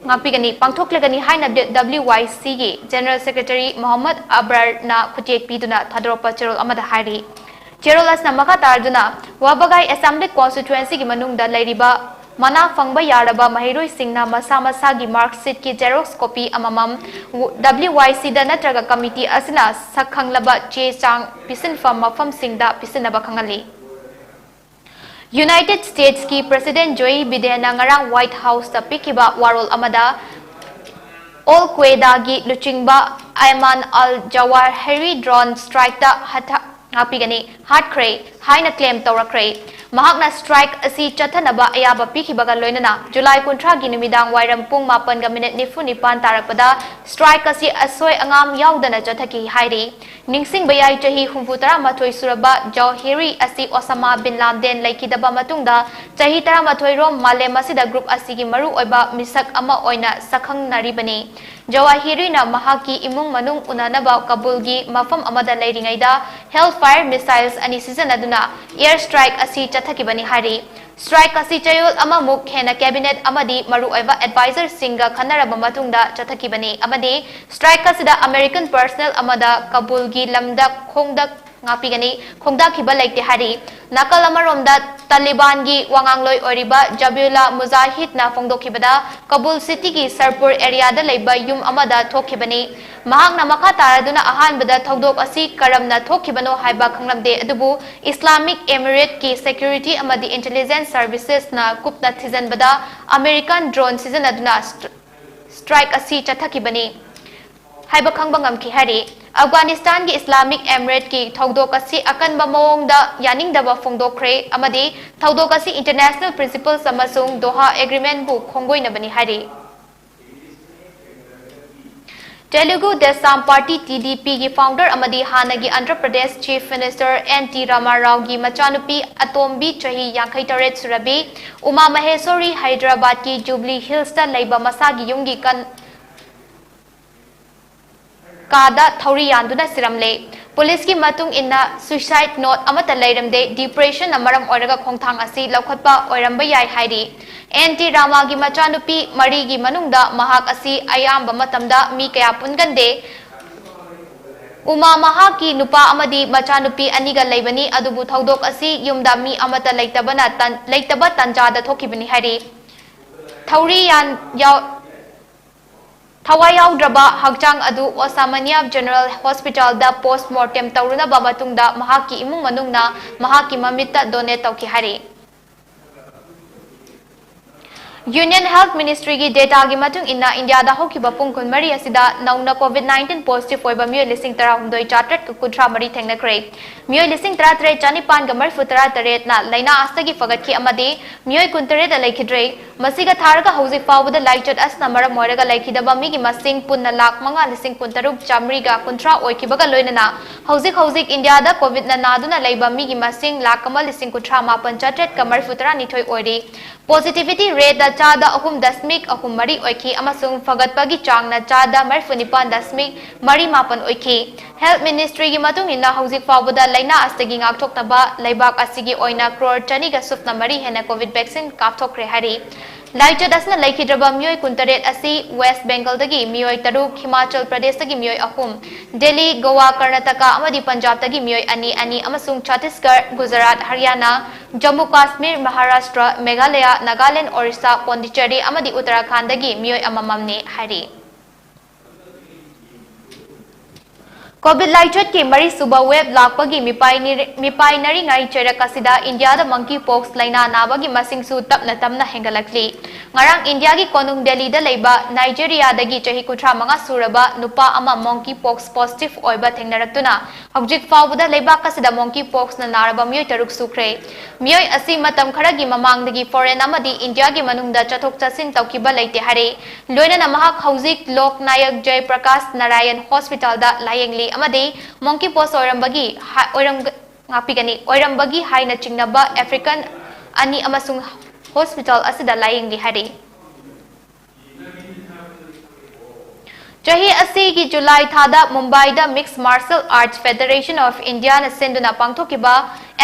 ꯉꯥꯛꯄꯤꯒꯅꯤ, ꯄꯥꯡꯊꯣꯛꯂꯒꯅꯤ ꯍꯥꯏꯅ W Y Cꯒꯤ ꯖꯦꯅꯔꯦꯜ ꯁꯦꯀ꯭ꯔꯦꯇꯔꯤ ꯃꯣꯍꯝꯃꯗ ꯑꯕꯔꯅ ꯈꯨꯠꯌꯦꯛ ꯄꯤꯗꯨꯅ ꯊꯥꯗꯣꯔꯛꯄ ꯆꯦꯔꯣꯜ ꯑꯃꯗ ꯍꯥꯏꯔꯤ꯫ ꯆꯦꯔꯣꯜ ꯑꯁꯤꯅ ꯃꯈꯥ ꯇꯥꯔꯗꯨꯅ ꯋꯥꯕꯒꯥꯏ ꯑꯦꯁꯦꯝꯕ꯭ꯂꯤ ꯀꯣꯟꯁꯇꯤꯇ꯭ꯋꯦꯟꯁꯤꯒꯤ ꯃꯅꯨꯡꯗ ꯂꯩꯔꯤꯕ ꯃꯅꯥ ꯐꯪꯕ ꯌꯥꯔꯕ ꯃꯍꯩꯔꯣꯏꯁꯤꯡꯅ ꯃꯁꯥ ꯃꯁꯥꯒꯤ ꯃꯥꯔꯛꯁꯤꯠꯀꯤ ꯖꯦꯔꯣꯛꯁ ꯀꯣꯄꯤ ꯑꯃꯃꯝ W Y Cꯗ ꯅꯠꯇ꯭ꯔꯒ ꯀꯃꯤꯇꯤ ꯑꯁꯤꯅ ꯁꯛ ꯈꯪꯂꯕ ꯆꯦ ꯆꯥꯡ ꯄꯤꯁꯤꯟꯐꯝ ꯃꯐꯝꯁꯤꯡꯗ ꯄꯤꯁꯤꯟꯅꯕ ꯈꯪꯍꯜꯂꯤ꯫ ꯌꯨꯅꯥꯏꯇꯦꯗ ꯁ꯭ꯇꯦꯠꯁꯀꯤ ꯄ꯭ꯔꯦꯁꯤꯗꯦꯟꯠ ꯖꯣꯏ ꯕꯤꯗꯦꯟꯅ ꯉꯔꯥꯡ ꯋꯥꯏꯠ ꯍꯥꯎꯁꯇ ꯄꯤꯈꯤꯕ ꯋꯥꯔꯣꯜ ꯑꯃꯗ ꯑꯣꯜ ꯀ꯭ꯋꯦꯗꯥꯒꯤ ꯂꯨꯆꯤꯡꯕ ꯑꯥꯏꯃꯥꯟ ꯑꯜ ꯖꯋꯥꯍꯤꯔꯤ ꯗ꯭ꯔꯣꯟ ꯁ꯭ꯇ꯭ꯔꯥꯏꯛꯇ ꯍꯊ-, ꯉꯥꯛꯄꯤꯒꯅꯤ, ꯍꯥꯠꯈ꯭ꯔꯦ ꯍꯥꯏꯅ claim ꯇꯧꯔꯛꯈ꯭ꯔꯦ꯫ ꯃꯍꯥꯛꯅ strike ꯑꯁꯤ ꯆꯠꯊꯅꯕ ꯑꯌꯥꯕ ꯄꯤꯈꯤꯕꯒ ꯂꯣꯏꯅꯅ ꯖꯨꯂꯥꯏ ꯀꯨꯟꯊ꯭ꯔꯥꯒꯤ ꯅꯨꯃꯤꯗꯥꯡ ꯋꯥꯏꯔꯝ ꯄꯨꯡ ꯃꯥꯄꯟꯒ ꯃꯤꯅꯤꯠ ꯅꯤꯐꯨ ꯅꯤꯄꯥꯟ ꯇꯥꯔꯛꯄꯗ strike ꯑꯁꯤ ꯑꯁꯣꯏ ꯑꯉꯥꯝ ꯌꯥꯎꯗꯅ ꯆꯠꯊꯈꯤ ꯍꯥꯏꯔꯤ꯫ ꯅꯤꯡꯁꯤꯡꯕ ꯌꯥꯏ, ꯆꯍꯤ ꯍꯨꯝꯐꯨ ꯇꯔꯥꯃꯥꯊꯣꯏ ꯁꯨꯔꯕ ꯖꯧꯍꯦꯔꯤ ꯑꯁꯤ ꯑꯣꯁꯥꯃꯥ ꯕꯤꯟ ꯂꯥꯗꯦꯟ ꯂꯩꯈꯤꯗꯕ ꯃꯇꯨꯡꯗ ꯆꯍꯤ ꯇꯔꯥꯃꯥꯊꯣꯏ ꯔꯣꯝ ꯃꯥꯂꯦꯝ ꯑꯁꯤꯗ group ꯑꯁꯤꯒꯤ ꯃꯔꯨꯑꯣꯏꯕ ꯃꯤꯁꯛ ꯑꯃ ꯑꯣꯏꯅ ꯁꯛꯈꯪꯅꯔꯤꯕꯅꯤ꯫ ꯖꯧꯍꯦꯔꯤꯅ ꯃꯍꯥꯛꯀꯤ ꯏꯃꯨꯡ ꯃꯅꯨꯡ ꯎꯅꯅꯕ ꯀꯕꯨꯜꯒꯤ ꯃꯐꯝ ꯑꯃꯗ ꯂꯩꯔꯤꯉꯩꯗ hellfire missiles ꯑꯅꯤ ꯁꯤꯖꯤꯟꯅꯗꯨꯅ air strike ꯑꯁꯤ ꯆꯠꯊꯈꯤꯕꯅꯤ ꯍꯥꯏꯔꯤ꯫ Strike ꯑꯁꯤ ꯆꯌꯣꯜ ꯑꯃꯃꯨꯛ ꯍꯦꯟꯅ cabinet ꯑꯃꯗꯤ ꯃꯔꯨꯑꯣꯏꯕ advisorꯁꯤꯡꯒ ꯈꯟꯅꯔꯕ ꯃꯇꯨꯡꯗ ꯆꯠꯊꯈꯤꯕꯅꯤ ꯑꯃꯗꯤ strike ꯑꯁꯤꯗ American personnel ꯑꯃꯗ ꯀꯕꯨꯜꯒꯤ ꯂꯝꯗ ꯈꯣꯡꯗ ꯉꯥꯛꯄꯤꯒꯅꯤ, ꯈꯣꯡꯗꯥꯈꯤꯕ ꯂꯩꯇꯦ ꯍꯥꯏꯔꯤ꯫ ꯅꯥꯀꯜ ꯑꯃꯔꯣꯝꯗ ꯇꯥꯂꯤꯕꯥꯟꯒꯤ ꯋꯥꯉꯥꯡꯂꯣꯏ ꯑꯣꯏꯔꯤꯕ ꯖꯕꯤꯎꯂꯥ ꯃꯨꯖꯥꯍꯤꯗꯅ ꯐꯣꯡꯗꯣꯛꯈꯤꯕꯗ ꯀꯕꯨꯜ cityꯒꯤ ꯁꯔꯄꯨꯔ areaꯗ ꯂꯩꯕ ꯌꯨꯝ ꯑꯃꯗ ꯊꯣꯛꯈꯤꯕꯅꯤ꯫ ꯃꯍꯥꯛꯅ ꯃꯈꯥ ꯇꯥꯔꯗꯨꯅ ꯑꯍꯥꯟꯕꯗ ꯊꯧꯗꯣꯛ ꯑꯁꯤ ꯀꯔꯝꯅ ꯊꯣꯛꯈꯤꯕꯅꯣ ꯍꯥꯏꯕ ꯈꯪꯂꯝꯗꯦ, ꯑꯗꯨꯕꯨ Islamic Emirateꯀꯤ security ꯑꯃꯗꯤ intelligence servicesꯅ ꯀꯨꯞꯅ ꯊꯤꯖꯤꯟꯕꯗ American drone ꯁꯤꯖꯤꯟꯅꯗꯨꯅ stri-, strike ꯑꯁꯤ ꯆꯠꯊꯈꯤꯕꯅꯤ ꯍꯥꯏꯕ ꯈꯪꯕ ꯉꯝꯈꯤ ꯍꯥꯏꯔꯤ꯫ ꯑꯐꯒꯥꯅꯤꯁꯇꯥꯟꯒꯤ Islamic Emirateꯀꯤ ꯊꯧꯗꯣꯛ ꯑꯁꯤ ꯑꯀꯟꯕ ꯃꯑꯣꯡꯗ ꯌꯥꯅꯤꯡꯗꯕ ꯐꯣꯡꯗꯣꯛꯈ꯭ꯔꯦ ꯑꯃꯗꯤ ꯊꯧꯗꯣꯛ ꯑꯁꯤ international principles ꯑꯃꯁꯨꯡ ꯗꯣꯍꯥ agreementꯕꯨ ꯈꯣꯡꯒꯣꯏꯅꯕꯅꯤ ꯍꯥꯏꯔꯤ꯫ Telugu Desam Party, TDPꯒꯤ founder ꯑꯃꯗꯤ ꯍꯥꯟꯅꯒꯤ Andhra Pradesh Chief Minister N T ꯔꯥꯃꯥꯔꯥꯎꯒꯤ ꯃꯆꯥꯅꯨꯄꯤ ꯑꯇꯣꯝꯕꯤ ꯆꯍꯤ ꯌꯥꯡꯈꯩ ꯇꯔꯦꯠ ꯁꯨꯔꯕꯤ ꯎꯃꯥ ꯃꯍꯦꯁꯣꯔꯤ ꯍꯥꯏꯗ꯭ꯔꯕꯥꯗꯀꯤ ꯖꯨꯕꯂꯤ ꯍꯤꯜꯁꯇ ꯂꯩꯕ ꯃꯁꯥꯒꯤ ꯌꯨꯝꯒꯤ ꯀꯟ-, ꯀꯥꯗ ꯊꯧꯔꯤ ꯌꯥꯟꯗꯨꯅ ꯁꯤꯔꯝꯂꯦ꯫ ꯄꯨꯂꯤꯁꯀꯤ ꯃꯇꯨꯡ ꯏꯟꯅ suicide note ꯑꯃꯠꯇ ꯂꯩꯔꯝꯗꯦ꯫ Depressionꯅ ꯃꯔꯝ ꯑꯣꯏꯔꯒ ꯈꯣꯡꯊꯥꯡ ꯑꯁꯤ ꯂꯧꯈꯠꯄ ꯑꯣꯏꯔꯝꯕ ꯌꯥꯏ ꯍꯥꯏꯔꯤ꯫ ꯑꯦꯟ ꯇꯤ ꯔꯥꯃꯥꯒꯤ ꯃꯆꯥꯅꯨꯄꯤ ꯃꯔꯤꯒꯤ ꯃꯅꯨꯡꯗ ꯃꯍꯥꯛ ꯑꯁꯤ ꯑꯌꯥꯝꯕ ꯃꯇꯝꯗ ꯃꯤ ꯀꯌꯥ ꯄꯨꯟꯒꯟꯗꯦ꯫ ꯎꯃꯥ ꯃꯍꯥꯛꯀꯤ ꯅꯨꯄꯥ ꯑꯃꯗꯤ ꯃꯆꯥꯅꯨꯄꯤ ꯑꯅꯤꯒ ꯂꯩꯕꯅꯤ, ꯑꯗꯨꯕꯨ ꯊꯧꯗꯣꯛ ꯑꯁꯤ ꯌꯨꯝꯗ ꯃꯤ ꯑꯃꯠꯇ ꯂꯩꯇꯕꯅ ꯇꯟ-, ꯂꯩꯇꯕ ꯇꯟꯖꯥꯗ ꯊꯣꯛꯈꯤꯕꯅꯤ ꯍꯥꯏꯔꯤ꯫ ꯊꯧꯔꯤ ꯌꯥꯟ-, ꯌꯥꯎ-, ꯊꯋꯥꯏ ꯌꯥꯎꯗ꯭ꯔꯕ ꯍꯛꯆꯥꯡ ꯑꯗꯨ ꯑꯣꯁꯥꯃꯥꯅꯤꯌꯥ General Hospitalꯗ post mortem ꯇꯧꯔꯨꯅꯕ ꯃꯇꯨꯡꯗ ꯃꯍꯥꯛꯀꯤ ꯏꯃꯨꯡ ꯃꯅꯨꯡꯅ ꯃꯍꯥꯛꯀꯤ ꯃꯃꯤꯠꯇ donate ꯇꯧꯈꯤ ꯍꯥꯏꯔꯤ꯫ Union Health Ministry ꯒꯤ data ꯒꯤ ꯃꯇꯨꯡ ꯏꯟꯅ, ꯏꯟꯗꯤꯌꯥꯗ ꯍꯧꯈꯤꯕ ꯄꯨꯡ ꯀꯨꯟꯃꯔꯤ ꯑꯁꯤꯗ ꯅꯧꯅ COVID nineteen positive ꯑꯣꯏꯕ ꯃꯤꯑꯣꯏ ꯂꯤꯁꯤꯡ ꯇꯔꯥꯍꯨꯝꯗꯣꯏ ꯆꯥꯇ꯭ꯔꯦꯠꯀ ꯀꯨꯟꯊ꯭ꯔꯥ ꯃꯔꯤ ꯊꯦꯡꯅꯈ꯭ꯔꯦ꯫ ꯃꯤꯑꯣꯏ ꯂꯤꯁꯤꯡ ꯇꯔꯥꯇꯔꯦꯠ ꯆꯥꯅꯤꯄꯥꯟꯒ ꯃꯔꯤꯐꯨ ꯇꯔꯥꯇꯔꯦꯠꯅ ꯂꯥꯏꯅꯥ ꯑꯁꯤꯗꯒꯤ ꯐꯒꯠꯈꯤ ꯑꯃꯗꯤ ꯃꯤꯑꯣꯏ ꯀꯨꯟꯇꯔꯦꯠ ꯂꯩꯈꯤꯗ꯭ꯔꯦ꯫ ꯃꯁꯤꯒ ꯊꯥꯔꯒ ꯍꯧꯖꯤꯛ ꯐꯥꯎꯕꯗ ꯂꯥꯏꯆꯠ ꯑꯁꯤꯅ ꯃꯔꯝ ꯑꯣꯏꯔꯒ ꯂꯩꯈꯤꯗꯕ ꯃꯤꯒꯤ ꯃꯁꯤꯡ ꯄꯨꯟꯅ ꯂꯥꯈ ꯃꯉꯥ ꯂꯤꯁꯤꯡ ꯀꯨꯟꯇꯔꯨꯛ ꯆꯥꯃꯔꯤꯒ ꯀꯨꯟꯊ꯭ꯔꯥ ꯑꯣꯏꯈꯤꯕꯒ ꯂꯣꯏꯅꯅ ꯍꯧꯖꯤꯛ ꯍꯧꯖꯤꯛ ꯏꯟꯗꯤꯌꯥꯗ COVID ꯅ ꯅꯥꯗꯨꯅ ꯂꯩꯕ ꯃꯤꯒꯤ ꯃꯁꯤꯡ ꯂꯥꯈ ꯑꯃ ꯂꯤꯁꯤꯡ ꯀꯨꯟꯊ꯭ꯔꯥ ꯃꯥꯄꯟ ꯆꯥꯇ꯭ꯔꯦꯠꯀ ꯃꯔꯤꯐꯨ ꯇꯔꯥꯅꯤꯊꯣꯏ ꯑꯣꯏꯔꯤ꯫ Positivity rate ꯗ ꯆꯥꯗ ꯑꯍꯨꯝ ꯗꯁꯃꯤꯛ ꯑꯍꯨꯝ ꯃꯔꯤ ꯑꯣꯏꯈꯤ ꯑꯃꯁꯨꯡ ꯐꯒꯠꯄꯒꯤ ꯆꯥꯡꯅ ꯆꯥꯗ ꯃꯔꯤꯐꯨ ꯅꯤꯄꯥꯟ ꯗꯁꯃꯤꯛ ꯃꯔꯤ ꯃꯥꯄꯟ ꯑꯣꯏꯈꯤ꯫ Health Ministry ꯒꯤ ꯃꯇꯨꯡ ꯏꯟꯅ, ꯍꯧꯖꯤꯛ ꯐꯥꯎꯕꯗ ꯂꯥꯏꯅꯥ ꯑꯁꯤꯗꯒꯤ ꯉꯥꯛꯊꯣꯛꯅꯕ ꯂꯩꯕꯥꯛ ꯑꯁꯤꯒꯤ ꯑꯣꯏꯅ ꯀ꯭ꯔꯣꯔ ꯆꯅꯤꯒ ꯁꯨꯞꯅ ꯃꯔꯤ ꯍꯦꯟꯅ COVID vaccine ꯀꯥꯞꯊꯣꯛꯈ꯭ꯔꯦ ꯍꯥꯏꯔꯤ꯫ ꯂꯥꯏꯆꯠ ꯑꯁꯤꯅ ꯂꯩꯈꯤꯗ꯭ꯔꯕ ꯃꯤꯑꯣꯏ ꯀꯨꯟꯇꯔꯦꯠ ꯑꯁꯤ ꯋꯦꯁ꯭ꯠ ꯕꯦꯡꯒꯜꯗꯒꯤ ꯃꯤꯑꯣꯏ ꯇꯔꯨꯛ, ꯍꯤꯃꯥꯆꯜ ꯄ꯭ꯔꯗꯦꯁꯇꯒꯤ ꯃꯤꯑꯣꯏ ꯑꯍꯨꯝ, ꯗꯦꯜꯂꯤ, ꯒꯣꯋꯥ, ꯀꯔꯅꯥꯇꯀꯥ ꯑꯃꯗꯤ ꯄꯟꯖꯥꯕꯇꯒꯤ ꯃꯤꯑꯣꯏ ꯑꯅꯤ ꯑꯅꯤ ꯑꯃꯁꯨꯡ ꯆꯠꯇꯤꯁꯒꯔ, ꯒꯨꯖꯔꯥꯠ, ꯍꯔꯤꯌꯥꯅꯥ, ꯖꯝꯃꯨ ꯀꯥꯁꯃꯤꯔ, ꯃꯍꯥꯔꯥꯁꯇ꯭ꯔ, ꯃꯦꯘꯥꯂꯌꯥ, ꯅꯥꯒꯥꯂꯦꯟꯗ, ꯑꯣꯔꯤꯁꯥ, ꯄꯣꯟꯗꯤꯆꯦꯔꯤ ꯑꯃꯗꯤ ꯎꯠꯇꯔꯥꯈꯥꯟꯗꯒꯤ ꯃꯤꯑꯣꯏ ꯑꯃꯃꯝꯅꯤ ꯍꯥꯏꯔꯤ꯫ COVID ꯂꯥꯏꯆꯠꯀꯤ ꯃꯔꯤꯁꯨꯕ wave ꯂꯥꯛꯄꯒꯤ ꯃꯤꯄꯥꯏꯅꯤꯔ-, ꯃꯤꯄꯥꯏꯅꯔꯤꯉꯩ ꯆꯩꯔꯛ ꯑꯁꯤꯗ ꯏꯟꯗꯤꯌꯥꯗ monkey pox ꯂꯥꯏꯅꯥ ꯅꯥꯕꯒꯤ ꯃꯁꯤꯡꯁꯨ ꯇꯞꯅ ꯇꯞꯅ ꯍꯦꯟꯒꯠꯂꯛꯂꯤ꯫ ꯉꯔꯥꯡ ꯏꯟꯗꯤꯌꯥꯒꯤ ꯀꯣꯅꯨꯡ ꯗꯦꯜꯂꯤꯗ ꯂꯩꯕ ꯅꯥꯏꯖꯦꯔꯤꯌꯥꯗꯒꯤ ꯆꯍꯤ ꯀꯨꯟꯊ꯭ꯔꯥ ꯃꯉꯥ ꯁꯨꯔꯕ ꯅꯨꯄꯥ ꯑꯃ monkey pox positive ꯑꯣꯏꯕ ꯊꯦꯡꯅꯔꯛꯇꯨꯅ ꯍꯧꯖꯤꯛ ꯐꯥꯎꯕꯗ ꯂꯩꯕꯥꯛ ꯑꯁꯤꯗ monkey pox ꯅ ꯅꯥꯔꯕ ꯃꯤꯑꯣꯏ ꯇꯔꯨꯛ ꯁꯨꯈ꯭ꯔꯦ꯫ ꯃꯤꯑꯣꯏ ꯑꯁꯤ ꯃꯇꯝ ꯈꯔꯒꯤ ꯃꯃꯥꯡꯗꯒꯤ foreign ꯑꯃꯗꯤ ꯏꯟꯗꯤꯌꯥꯒꯤ ꯃꯅꯨꯡꯗ ꯆꯠꯊꯣꯛ ꯆꯠꯁꯤꯟ ꯇꯧꯈꯤꯕ ꯂꯩꯇꯦ ꯍꯥꯏꯔꯤ꯫ ꯂꯣꯏꯅꯅ ꯃꯍꯥꯛ ꯍꯧꯖꯤꯛ ꯂꯣꯛ ꯅꯥꯌꯛ ꯖꯌ ꯄ꯭ꯔꯀꯥꯁ ꯅꯥꯔꯥꯌꯟ ꯍꯣꯁꯄꯤꯇꯥꯜꯗ ꯂꯥꯌꯦꯡꯂꯤ ꯑꯃꯗꯤ monkey pox ꯑꯣꯏꯔꯝꯕꯒꯤ ꯍꯥ-, ꯑꯣꯏꯔꯝ-, ꯉꯥꯛꯄꯤꯒꯅꯤ, ꯑꯣꯏꯔꯝꯕꯒꯤ ꯍꯥꯏꯅ ꯆꯤꯡꯅꯕ African ꯑꯅꯤ ꯑꯃꯁꯨꯡ ꯍꯣꯁꯄꯤꯇꯥꯜ ꯑꯁꯤꯗ ꯂꯥꯌꯦꯡꯂꯤ ꯍꯥꯏꯔꯤ꯫ ꯆꯍꯤ ꯑꯁꯤꯒꯤ ꯖꯨꯂꯥꯏ ꯊꯥꯗ ꯃꯨꯝꯕꯥꯏꯗ Mixed Martial Arts Federation of India ꯅ ꯁꯤꯟꯗꯨꯅ ꯄꯥꯡꯊꯣꯛꯈꯤꯕ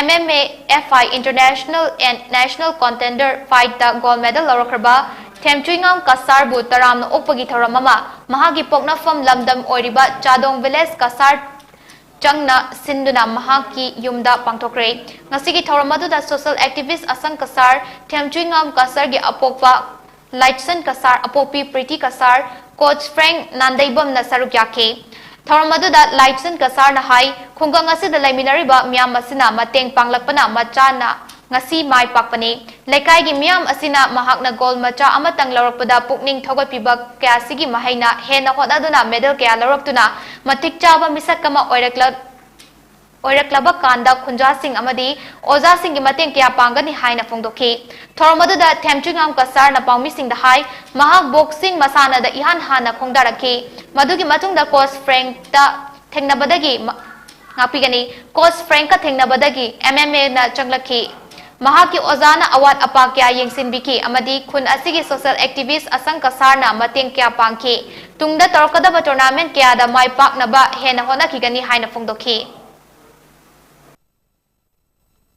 M M A F I International and National Contender Fight ꯇ gold medal ꯂꯧꯔꯛꯈ꯭ꯔꯕ ꯊꯦꯝꯆꯨꯏꯉꯥꯝ ꯀꯁꯥꯔꯕꯨ ꯇꯔꯥꯝꯅ ꯑꯣꯛꯄꯒꯤ ꯊꯧꯔꯝ ꯑꯃ ꯃꯍꯥꯛꯀꯤ ꯄꯣꯛꯅꯐꯝ ꯂꯝꯗꯝ ꯑꯣꯏꯔꯤꯕ ꯆꯥꯗꯣꯡ village ꯀꯁꯥꯔ ꯆꯪꯅ ꯁꯤꯟꯗꯨꯅ ꯃꯍꯥꯛꯀꯤ ꯌꯨꯝꯗ ꯄꯥꯡꯊꯣꯛꯈ꯭ꯔꯦ꯫ ꯉꯁꯤꯒꯤ ꯊꯧꯔꯝ ꯑꯗꯨꯗ social activist ꯑꯁꯪ ꯀꯁꯥꯔ, ꯊꯦꯝꯆꯨꯏꯉꯥꯝ ꯀꯁꯥꯔꯒꯤ ꯑꯄꯣꯛꯄ ꯂꯥꯏꯠꯁꯟ ꯀꯁꯥꯔ, ꯑꯄꯣꯛꯄꯤ ꯄ꯭ꯔꯤꯇꯤ ꯀꯁꯥꯔ, coach ꯐ꯭ꯔꯦꯡꯛ ꯅꯥꯟꯗꯩꯕꯝꯅ ꯁꯔꯨꯛ ꯌꯥꯈꯤ꯫ ꯊꯧꯔꯝ ꯑꯗꯨꯗ ꯂꯥꯏꯠꯁꯟ ꯀꯁꯥꯔꯅ ꯍꯥꯏ, ꯈꯨꯡꯒꯪ ꯑꯁꯤꯗ ꯂꯩꯃꯤꯟꯅꯔꯤꯕ ꯃꯤꯌꯥꯝ ꯑꯁꯤꯅ ꯃꯇꯦꯡ ꯄꯥꯡꯂꯛꯄꯅ ꯃꯆꯥꯅ ꯉꯁꯤ ꯃꯥꯏ ꯄꯥꯛꯄꯅꯤ꯫ ꯂꯩꯀꯥꯏꯒꯤ ꯃꯤꯌꯥꯝ ꯑꯁꯤꯅ ꯃꯍꯥꯛꯅ ꯒꯣꯜ ꯃꯆꯥ ꯑꯃꯇꯪ ꯂꯧꯔꯛꯄꯗ ꯄꯨꯛꯅꯤꯡ ꯊꯧꯒꯠꯄꯤꯕ ꯀꯌꯥꯁꯤꯒꯤ ꯃꯍꯩꯅ ꯍꯦꯟꯅ ꯍꯣꯠꯅꯗꯨꯅ ꯃꯦꯗꯜ ꯀꯌꯥ ꯂꯧꯔꯛꯇꯨꯅ ꯃꯇꯤꯛ ꯆꯥꯕ ꯃꯤꯁꯛ ꯑꯃ ꯑꯣꯏꯔꯛꯂ-, ꯑꯣꯏꯔꯛꯂꯕ ꯀꯥꯟꯗ ꯈꯨꯟꯖꯥꯁꯤꯡ ꯑꯃꯗꯤ ꯑꯣꯖꯥꯁꯤꯡꯒꯤ ꯃꯇꯦꯡ ꯀꯌꯥ ꯄꯥꯡꯒꯅꯤ ꯍꯥꯏꯅ ꯐꯣꯡꯗꯣꯛꯈꯤ꯫ ꯊꯧꯔꯝ ꯑꯗꯨꯗ ꯊꯦꯝꯆꯨꯏꯉꯥꯝ ꯀꯁꯥꯔꯅ ꯄꯥꯎꯃꯤꯁꯤꯡꯗ ꯍꯥꯏ, ꯃꯍꯥꯛ ꯕꯣꯛꯁꯤꯡ ꯃꯁꯥꯟꯅꯗ ꯏꯍꯥꯟ ꯍꯥꯟꯅ ꯈꯣꯡꯗꯥꯔꯛꯈꯤ꯫ ꯃꯗꯨꯒꯤ ꯃꯇꯨꯡꯗ ꯀꯣꯆ ꯐ꯭ꯔꯦꯡꯛꯇ ꯊꯦꯡꯅꯕꯗꯒꯤ ꯃ-, ꯉꯥꯛꯄꯤꯒꯅꯤ꯫ ꯀꯣꯆ ꯐ꯭ꯔꯦꯡꯛꯀ ꯊꯦꯡꯅꯕꯗꯒꯤ ꯑꯦꯝ ꯑꯦꯝ ꯑꯦꯅ ꯆꯪꯂꯛꯈꯤ꯫ ꯃꯍꯥꯛꯀꯤ ꯑꯣꯖꯥꯅ ꯑꯋꯥꯠ ꯑꯄꯥ ꯀꯌꯥ ꯌꯦꯡꯁꯤꯟꯕꯤꯈꯤ ꯑꯃꯗꯤ ꯈꯨꯟ ꯑꯁꯤꯒꯤ ꯁꯣꯁꯤꯌꯦꯜ ꯑꯦꯛꯇꯤꯚꯤꯁ꯭ꯠ ꯑꯁꯪ ꯀꯁꯥꯔꯅ ꯃꯇꯦꯡ ꯀꯌꯥ ꯄꯥꯡꯈꯤ꯫ ꯇꯨꯡꯗ ꯇꯧꯔꯛꯀꯗꯕ ꯇꯣꯔꯅꯥꯃꯦꯟꯠ ꯀꯌꯥꯗ ꯃꯥꯏ ꯄꯥꯛꯅꯕ ꯍꯦꯟꯅ ꯍꯣꯠꯅꯈꯤꯒꯅꯤ ꯍꯥꯏꯅ ꯐꯣꯡꯗꯣꯛꯈꯤ꯫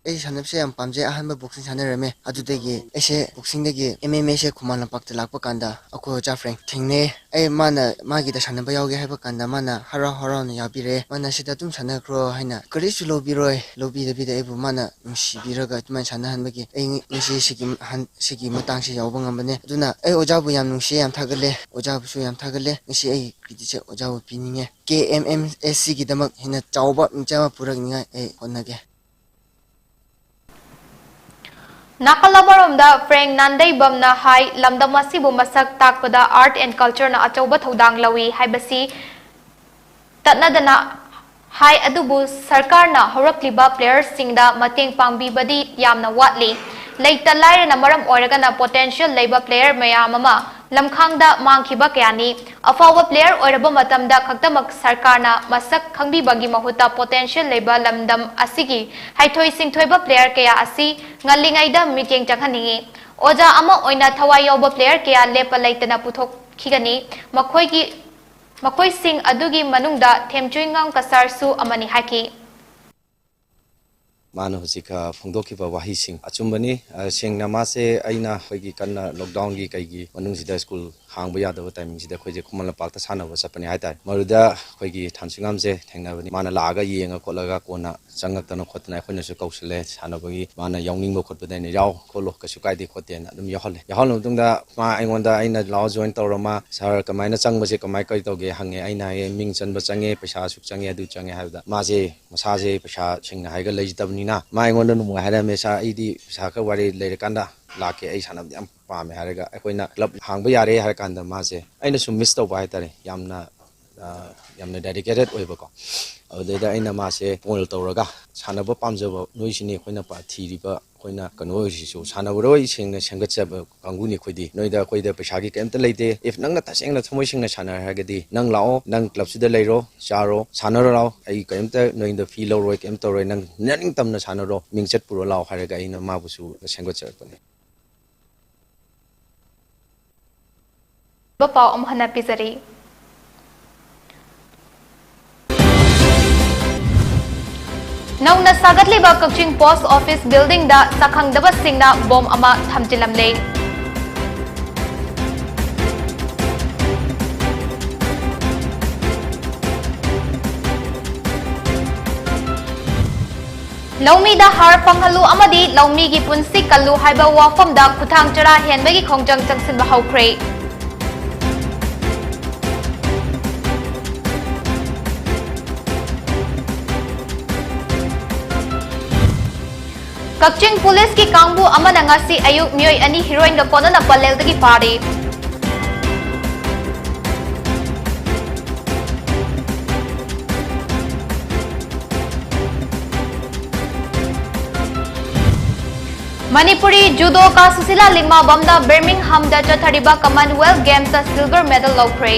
ꯑꯩ ꯁꯥꯟꯅꯕꯁꯦ ꯌꯥꯝ ꯄꯥꯝꯖꯩ꯫ ꯑꯍꯥꯟꯕ ꯕꯣꯛꯁꯤꯡ ꯁꯥꯟꯅꯔꯝꯃꯦ꯫ ꯑꯗꯨꯗꯒꯤ ꯑꯩꯁꯦ ꯕꯣꯛꯁꯤꯡꯗꯒꯤ ꯑꯦꯝ ꯑꯦꯝ ꯑꯦꯁꯦ ꯈꯨꯃꯥꯟ ꯂꯝꯄꯥꯛꯇ ꯂꯥꯛꯄ ꯀꯥꯟꯗ ꯑꯩꯈꯣꯏ ꯑꯣꯖꯥ ꯐ꯭ꯔꯦꯡꯛ ꯊꯦꯡꯅꯩ꯫ ꯑꯩ, ꯃꯥꯅ ꯃꯥꯒꯤꯗ ꯁꯥꯟꯅꯕ ꯌꯥꯎꯒꯦ ꯍꯥꯏꯕ ꯀꯥꯟꯗ ꯃꯥꯅ ꯍꯔꯥꯎ ꯍꯔꯥꯎꯅ ꯌꯥꯕꯤꯔꯛꯑꯦ꯫ ꯃꯥꯅ "ꯁꯤꯗ ꯑꯗꯨꯝ ꯁꯥꯟꯅꯈ꯭ꯔꯣ" ꯍꯥꯏꯅ ꯀꯔꯤꯁꯨ ꯂꯧꯕꯤꯔꯣꯏ꯫ ꯂꯧꯕꯤꯗꯕꯤꯗ ꯑꯩꯕꯨ ꯃꯥꯅ ꯅꯨꯡꯁꯤꯕꯤꯔꯒ ꯑꯗꯨꯃꯥꯏꯅ ꯁꯥꯟꯅꯍꯟꯕꯒꯤ ꯑꯩ ꯉꯁꯤ ꯁꯤꯒꯤ ꯍꯟ-, ꯁꯤꯒꯤ ꯃꯇꯥꯡꯁꯤ ꯌꯧꯕ ꯉꯝꯕꯅꯦ꯫ ꯑꯗꯨꯅ ꯑꯩ ꯑꯣꯖꯥꯕꯨ ꯌꯥꯝ ꯅꯨꯡꯁꯤꯌꯦ, ꯌꯥꯝ ꯊꯥꯒꯠꯂꯦ꯫ ꯑꯣꯖꯥꯕꯨꯁꯨ ꯌꯥꯝ ꯊꯥꯒꯠꯂꯦ꯫ ꯉꯁꯤ ꯑꯩꯒꯤ creditꯁꯦ ꯑꯣꯖꯥꯕꯨ ꯄꯤꯅꯤꯡꯉꯦ꯫ ꯀꯦ ꯑꯦꯝ ꯑꯦꯝ ꯑꯦꯁ ꯁꯤꯒꯤꯗꯃꯛ ꯍꯦꯟꯅ ꯆꯥꯎꯕ ꯃꯤꯡꯆꯠ ꯑꯃ ꯄꯨꯔꯛꯅꯤꯡꯉꯥꯏ ꯑꯩ ꯍꯣꯠꯅꯒꯦ꯫ ꯅꯥꯀꯜ ꯑꯃꯔꯣꯝꯗ ꯐ꯭ꯔꯦꯡꯛ ꯅꯥꯟꯗꯩꯕꯝꯅ ꯍꯥꯏ, ꯂꯝꯗꯝ ꯑꯁꯤꯕꯨ ꯃꯁꯛ ꯇꯥꯛꯄꯗ Art and Cultureꯅ ꯑꯆꯧꯕ ꯊꯧꯗꯥꯡ ꯂꯧꯏ ꯍꯥꯏꯕꯁꯤ ꯇꯠꯅꯗꯅ ꯍꯥꯏ, ꯑꯗꯨꯕꯨ ꯁꯔꯀꯥꯔꯅ ꯍꯧꯔꯛꯂꯤꯕ playerꯁꯤꯡꯗ ꯃꯇꯦꯡ ꯄꯥꯡꯕꯤꯕꯗꯤ ꯌꯥꯝꯅ ꯋꯥꯠꯂꯤ꯫ ꯂꯩꯇ ꯂꯥꯏꯔꯅ ꯃꯔꯝ ꯑꯣꯏꯔꯒꯅ potential ꯂꯩꯕ player ꯃꯌꯥꯝ ꯑꯃ ꯂꯝꯈꯥꯡꯗ ꯃꯥꯡꯈꯤꯕ ꯀꯌꯥꯅꯤ꯫ ꯑꯐꯥꯎꯕ player ꯑꯣꯏꯔꯕ ꯃꯇꯝꯗ ꯈꯛꯇꯃꯛ ꯁꯔꯀꯥꯔꯅ ꯃꯁꯛ ꯈꯪꯕꯤꯕꯒꯤ ꯃꯍꯨꯠꯇ potential ꯂꯩꯕ ꯂꯝꯗꯝ ꯑꯁꯤꯒꯤ ꯍꯩꯊꯣꯏ ꯁꯤꯡꯊꯣꯏꯕ player ꯀꯌꯥ ꯑꯁꯤ ꯉꯜꯂꯤꯉꯩꯗ ꯃꯤꯠꯌꯦꯡ ꯆꯪꯍꯟꯅꯤꯡꯏ꯫ ꯑꯣꯖꯥ ꯑꯃ ꯑꯣꯏꯅ ꯊꯋꯥꯏ ꯌꯥꯎꯕ player ꯀꯌꯥ ꯂꯦꯞꯄ ꯂꯩꯇꯅ ꯄꯨꯊꯣꯛꯈꯤꯒꯅꯤ꯫ ꯃꯈꯣꯏꯒꯤ, ꯃꯈꯣꯏꯁꯤꯡ ꯑꯗꯨꯒꯤ ꯃꯅꯨꯡꯗ ꯊꯦꯝꯆꯨꯏꯉꯥꯝ ꯀꯁꯥꯔꯁꯨ ꯑꯃꯅꯤ ꯍꯥꯏꯈꯤ꯫ ꯃꯥꯅ ꯍꯧꯖꯤꯛ, ꯑ, ꯐꯣꯡꯗꯣꯛꯈꯤꯕ ꯋꯥꯍꯩꯁꯤꯡ ꯑꯆꯨꯝꯕꯅꯤ꯫ ꯑ, ꯁꯦꯡꯅ ꯃꯥꯁꯦ ꯑꯩꯅ ꯑꯩꯈꯣꯏꯒꯤ ꯀꯟꯅ lockdownꯒꯤ ꯀꯩꯒꯤ ꯃꯅꯨꯡꯁꯤꯗ school ꯍꯥꯡꯕ ꯌꯥꯗꯕ ꯇꯥꯏꯃꯤꯡꯁꯤꯗ ꯑꯩꯈꯣꯏꯁꯦ ꯈꯨꯃꯟ ꯂꯝꯄꯥꯛꯇ ꯁꯥꯟꯅꯕ ꯆꯠꯄꯅꯦ ꯍꯥꯏꯇꯥꯔꯦ꯫ ꯃꯗꯨꯗ ꯑꯩꯈꯣꯏꯒꯤ ꯊꯥꯟꯁꯨꯉꯥꯝꯁꯦ ꯊꯦꯡꯅꯕꯅꯤ꯫ ꯃꯥꯅ ꯂꯥꯛꯑꯒ ꯌꯦꯡꯉ ꯈꯣꯠꯂꯒ ꯀꯣꯟꯅ ꯆꯪꯉꯛꯇꯅ ꯈꯣꯠꯇꯅ ꯑꯩꯈꯣꯏꯅꯁꯨ ꯀꯧꯁꯜꯂꯦ꯫ ꯁꯥꯟꯅꯕꯒꯤ ꯃꯥꯅ ꯌꯥꯎꯅꯤꯡꯕ ꯈꯣꯠꯄꯗ ꯑꯩꯅ "ꯌꯥꯎ ꯈꯣꯠꯂꯣ, ꯀꯩꯁꯨ ꯀꯥꯏꯗꯦ" ꯈꯣꯠꯇꯦꯅ ꯑꯗꯨꯝ ꯌꯥꯎꯍꯜꯂꯦ꯫ ꯌꯥꯎꯍꯜꯂ ꯃꯇꯨꯡꯗ ꯃꯥ ꯑꯩꯉꯣꯟꯗ, ꯑꯩꯅ "ꯂꯥꯛꯑꯣ, ꯖꯣꯏꯟ ꯇꯧꯔꯣ", ꯃꯥ "ꯁꯥꯔ, ꯀꯃꯥꯏꯅ ꯆꯪꯕꯁꯦ ꯀꯃꯥꯏ ꯀꯔꯤ ꯇꯧꯒꯦ?" ꯍꯪꯉꯦ꯫ ꯑꯩꯅ ꯍꯥꯏꯌꯦ, "ꯃꯤꯡ ꯆꯟꯕ ꯆꯪꯉꯦ, ꯄꯩꯁꯥ ꯑꯁꯨꯛ ꯆꯪꯉꯦ, ꯑꯗꯨ ꯆꯪꯉꯦ" ꯍꯥꯏꯕꯗ, ꯃꯥꯁꯦ ꯃꯁꯥꯁꯦ ꯄꯩꯁꯥ ꯁꯦꯡꯅ ꯍꯥꯏꯔꯒ ꯂꯩꯖꯗꯕꯅꯤꯅ, ꯃꯥ ꯑꯩꯉꯣꯟꯗ ꯅꯣꯡꯃ ꯍꯥꯏꯔꯝꯃꯦ, "ꯁꯥꯔ, ꯑꯩꯗꯤ ꯄꯩꯁꯥ ꯈꯔ ꯋꯥꯔꯦ, ꯂꯩꯔꯀꯥꯟꯗ ꯂꯥꯛꯀꯦ, ꯑꯩ ꯁꯥꯟꯅꯕꯗꯤ ꯌꯥꯝ ꯄꯥꯝꯃꯦ" ꯍꯥꯏꯔꯒ, ꯑꯩꯈꯣꯏꯅ ꯀ꯭ꯂꯕ ꯍꯥꯡꯕ ꯌꯥꯔꯦ ꯍꯥꯏꯔ ꯀꯥꯟꯗ ꯃꯥꯁꯦ ꯑꯩꯅꯁꯨ ꯃꯤꯁ ꯇꯧꯕ ꯍꯥꯏꯇꯥꯔꯦ꯫ ꯌꯥꯝꯅ, ꯑ, ꯌꯥꯝꯅ ꯗꯦꯗꯤꯀꯦꯇꯦꯠ ꯑꯣꯏꯕꯀꯣ꯫ ꯑꯗꯨꯗꯩꯗ ꯑꯩꯅ ꯃꯥꯁꯦ ꯀꯣꯜ ꯇꯧꯔꯒ, "ꯁꯥꯟꯅꯕ ꯄꯥꯝꯖꯕ ꯅꯣꯏꯁꯤꯅꯤ ꯑꯩꯈꯣꯏꯅ ꯄ-, ꯊꯤꯔꯤꯕ, ꯑꯩꯈꯣꯏꯅ ꯀꯩꯅꯣ ꯑꯣꯏꯔꯤꯁꯤꯁꯨ, ꯁꯥꯟꯅꯔꯣꯏ ꯁꯦꯡꯅ ꯁꯦꯝꯒꯠꯆꯕ ꯀꯥꯡꯕꯨꯅꯤ ꯑꯩꯈꯣꯏꯗꯤ꯫ ꯅꯣꯏꯗ, ꯑꯩꯈꯣꯏꯗ ꯄꯩꯁꯥꯒꯤ ꯀꯩꯝꯇ ꯂꯩꯇꯦ꯫ If ꯅꯪꯅ ꯇꯁꯦꯡꯅ ꯊꯃꯣꯏ ꯁꯦꯡꯅ ꯁꯥꯟꯅꯔꯦ ꯍꯥꯏꯔꯒꯗꯤ, ꯅꯪ ꯂꯥꯛꯑꯣ, ꯅꯪ ꯀ꯭ꯂꯕꯁꯤꯗ ꯂꯩꯔꯣ, ꯆꯥꯔꯣ, ꯁꯥꯟꯅꯔꯣ ꯂꯥꯛꯑꯣ꯫ ꯑꯩ ꯀꯩꯝꯇ ꯅꯣꯏꯗ ꯐꯤ ꯂꯧꯔꯣꯏ, ꯀꯩꯝ ꯇꯧꯔꯣꯏ꯫ ꯅꯪ ꯅꯅꯤꯡꯇꯝꯅ ꯁꯥꯟꯅꯔꯣ, ꯃꯤꯡ ꯆꯠ ꯄꯨꯔꯣ ꯂꯥꯛꯑꯣ" ꯍꯥꯏꯔꯒ ꯑꯩꯅ ꯃꯥꯕꯨꯁꯨ ꯁꯦꯝꯒꯠꯆꯔꯛꯄꯅꯤ꯫ ꯄꯥꯎ ꯑꯃꯨꯛ ꯍꯟꯅ ꯄꯤꯖꯔꯤ꯫ ꯅꯧꯅ ꯁꯥꯒꯠꯂꯤꯕ ꯀꯛꯆꯤꯡ ꯄꯣꯁ ꯑꯣꯐꯤꯁ ꯕꯤꯜꯗꯤꯡꯗ ꯁꯛꯈꯪꯗꯕꯁꯤꯡꯅ ꯕꯣꯝ ꯑꯃ ꯊꯝꯖꯤꯜꯂꯝꯂꯦ꯫ ꯂꯧꯃꯤꯗ ꯍꯥꯔ ꯐꯪꯍꯜꯂꯨ ꯑꯃꯗꯤ ꯂꯧꯃꯤꯒꯤ ꯄꯨꯟꯁꯤ ꯀꯜꯂꯨ ꯍꯥꯏꯕ ꯋꯥꯐꯝꯗ ꯈꯨꯠꯊꯥꯡ ꯆꯔꯥ ꯍꯦꯟꯕꯒꯤ ꯈꯣꯡꯖꯪ ꯆꯪꯁꯤꯟꯕ ꯍꯧꯈ꯭ꯔꯦ꯫ ꯀꯛꯆꯤꯡ ꯄꯨꯂꯤꯁꯀꯤ ꯀꯥꯡꯕꯨ ꯑꯃꯅ ꯉꯁꯤ ꯑꯌꯨꯛ ꯃꯤꯑꯣꯏ ꯑꯅꯤ ꯍꯤꯔꯣꯏꯟꯒ ꯀꯣꯟꯅꯅ ꯄꯂꯦꯜꯗꯒꯤ ꯐꯥꯔꯦ꯫ ꯃꯅꯤꯄꯨꯔꯤ ꯖꯨꯗꯣ ꯀꯥ ꯁꯨꯁꯤꯂꯥ ꯂꯤꯛꯃꯥꯕꯝꯅ ꯕꯔꯃꯤꯡꯍꯥꯝꯗ ꯆꯠꯊꯔꯤꯕ ꯀꯃꯟꯋꯦꯜꯊ ꯒꯦꯝꯁꯇ ꯁꯤꯜꯚꯔ ꯃꯦꯗꯜ ꯂꯧꯈ꯭ꯔꯦ꯫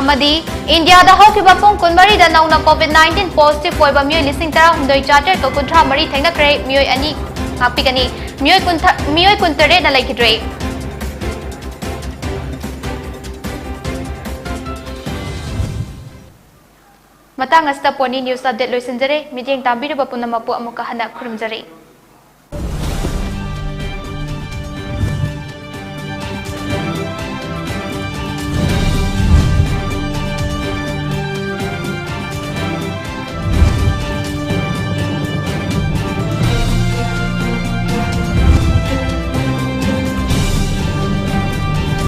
ꯑꯃꯗꯤ ꯏꯟꯗꯤꯌꯥꯗ ꯍꯧꯈꯤꯕ ꯄꯨꯡ ꯀꯨꯟꯃꯔꯤꯗ ꯅꯧꯅ ꯀꯣꯚꯤꯗ ꯅꯥꯏꯟꯇꯤꯟ ꯄꯣꯖꯤꯇꯤꯚ ꯑꯣꯏꯕ ꯃꯤꯑꯣꯏ ꯂꯤꯁꯤꯡ ꯇꯔꯥꯍꯨꯝꯗꯣꯏ ꯆꯥꯇꯔꯦꯠꯀ ꯀꯨꯟꯊ꯭ꯔꯥ ꯃꯔꯤ ꯊꯦꯡꯅꯈ꯭ꯔꯦ꯫ ꯃꯤꯑꯣꯏ ꯑꯅꯤ ꯉꯥꯛꯄꯤꯒꯅꯤ꯫ ꯃꯤꯑꯣꯏ ꯀꯨꯟꯊ-, ꯃꯤꯑꯣꯏ ꯀꯨꯟꯇꯔꯦꯠꯅ ꯂꯩꯈꯤꯗ꯭ꯔꯦ꯫ ꯃꯇꯥꯡ ꯑꯁꯤꯗ Pony News Update ꯂꯣꯏꯁꯤꯟꯖꯔꯦ꯫ ꯃꯤꯠꯌꯦꯡ ꯇꯥꯕꯤꯔꯤꯕ ꯄꯨꯝꯅꯃꯛꯄꯨ ꯑꯃꯨꯛꯀ ꯍꯟꯅ ꯈꯨꯔꯨꯝꯖꯔꯤ꯫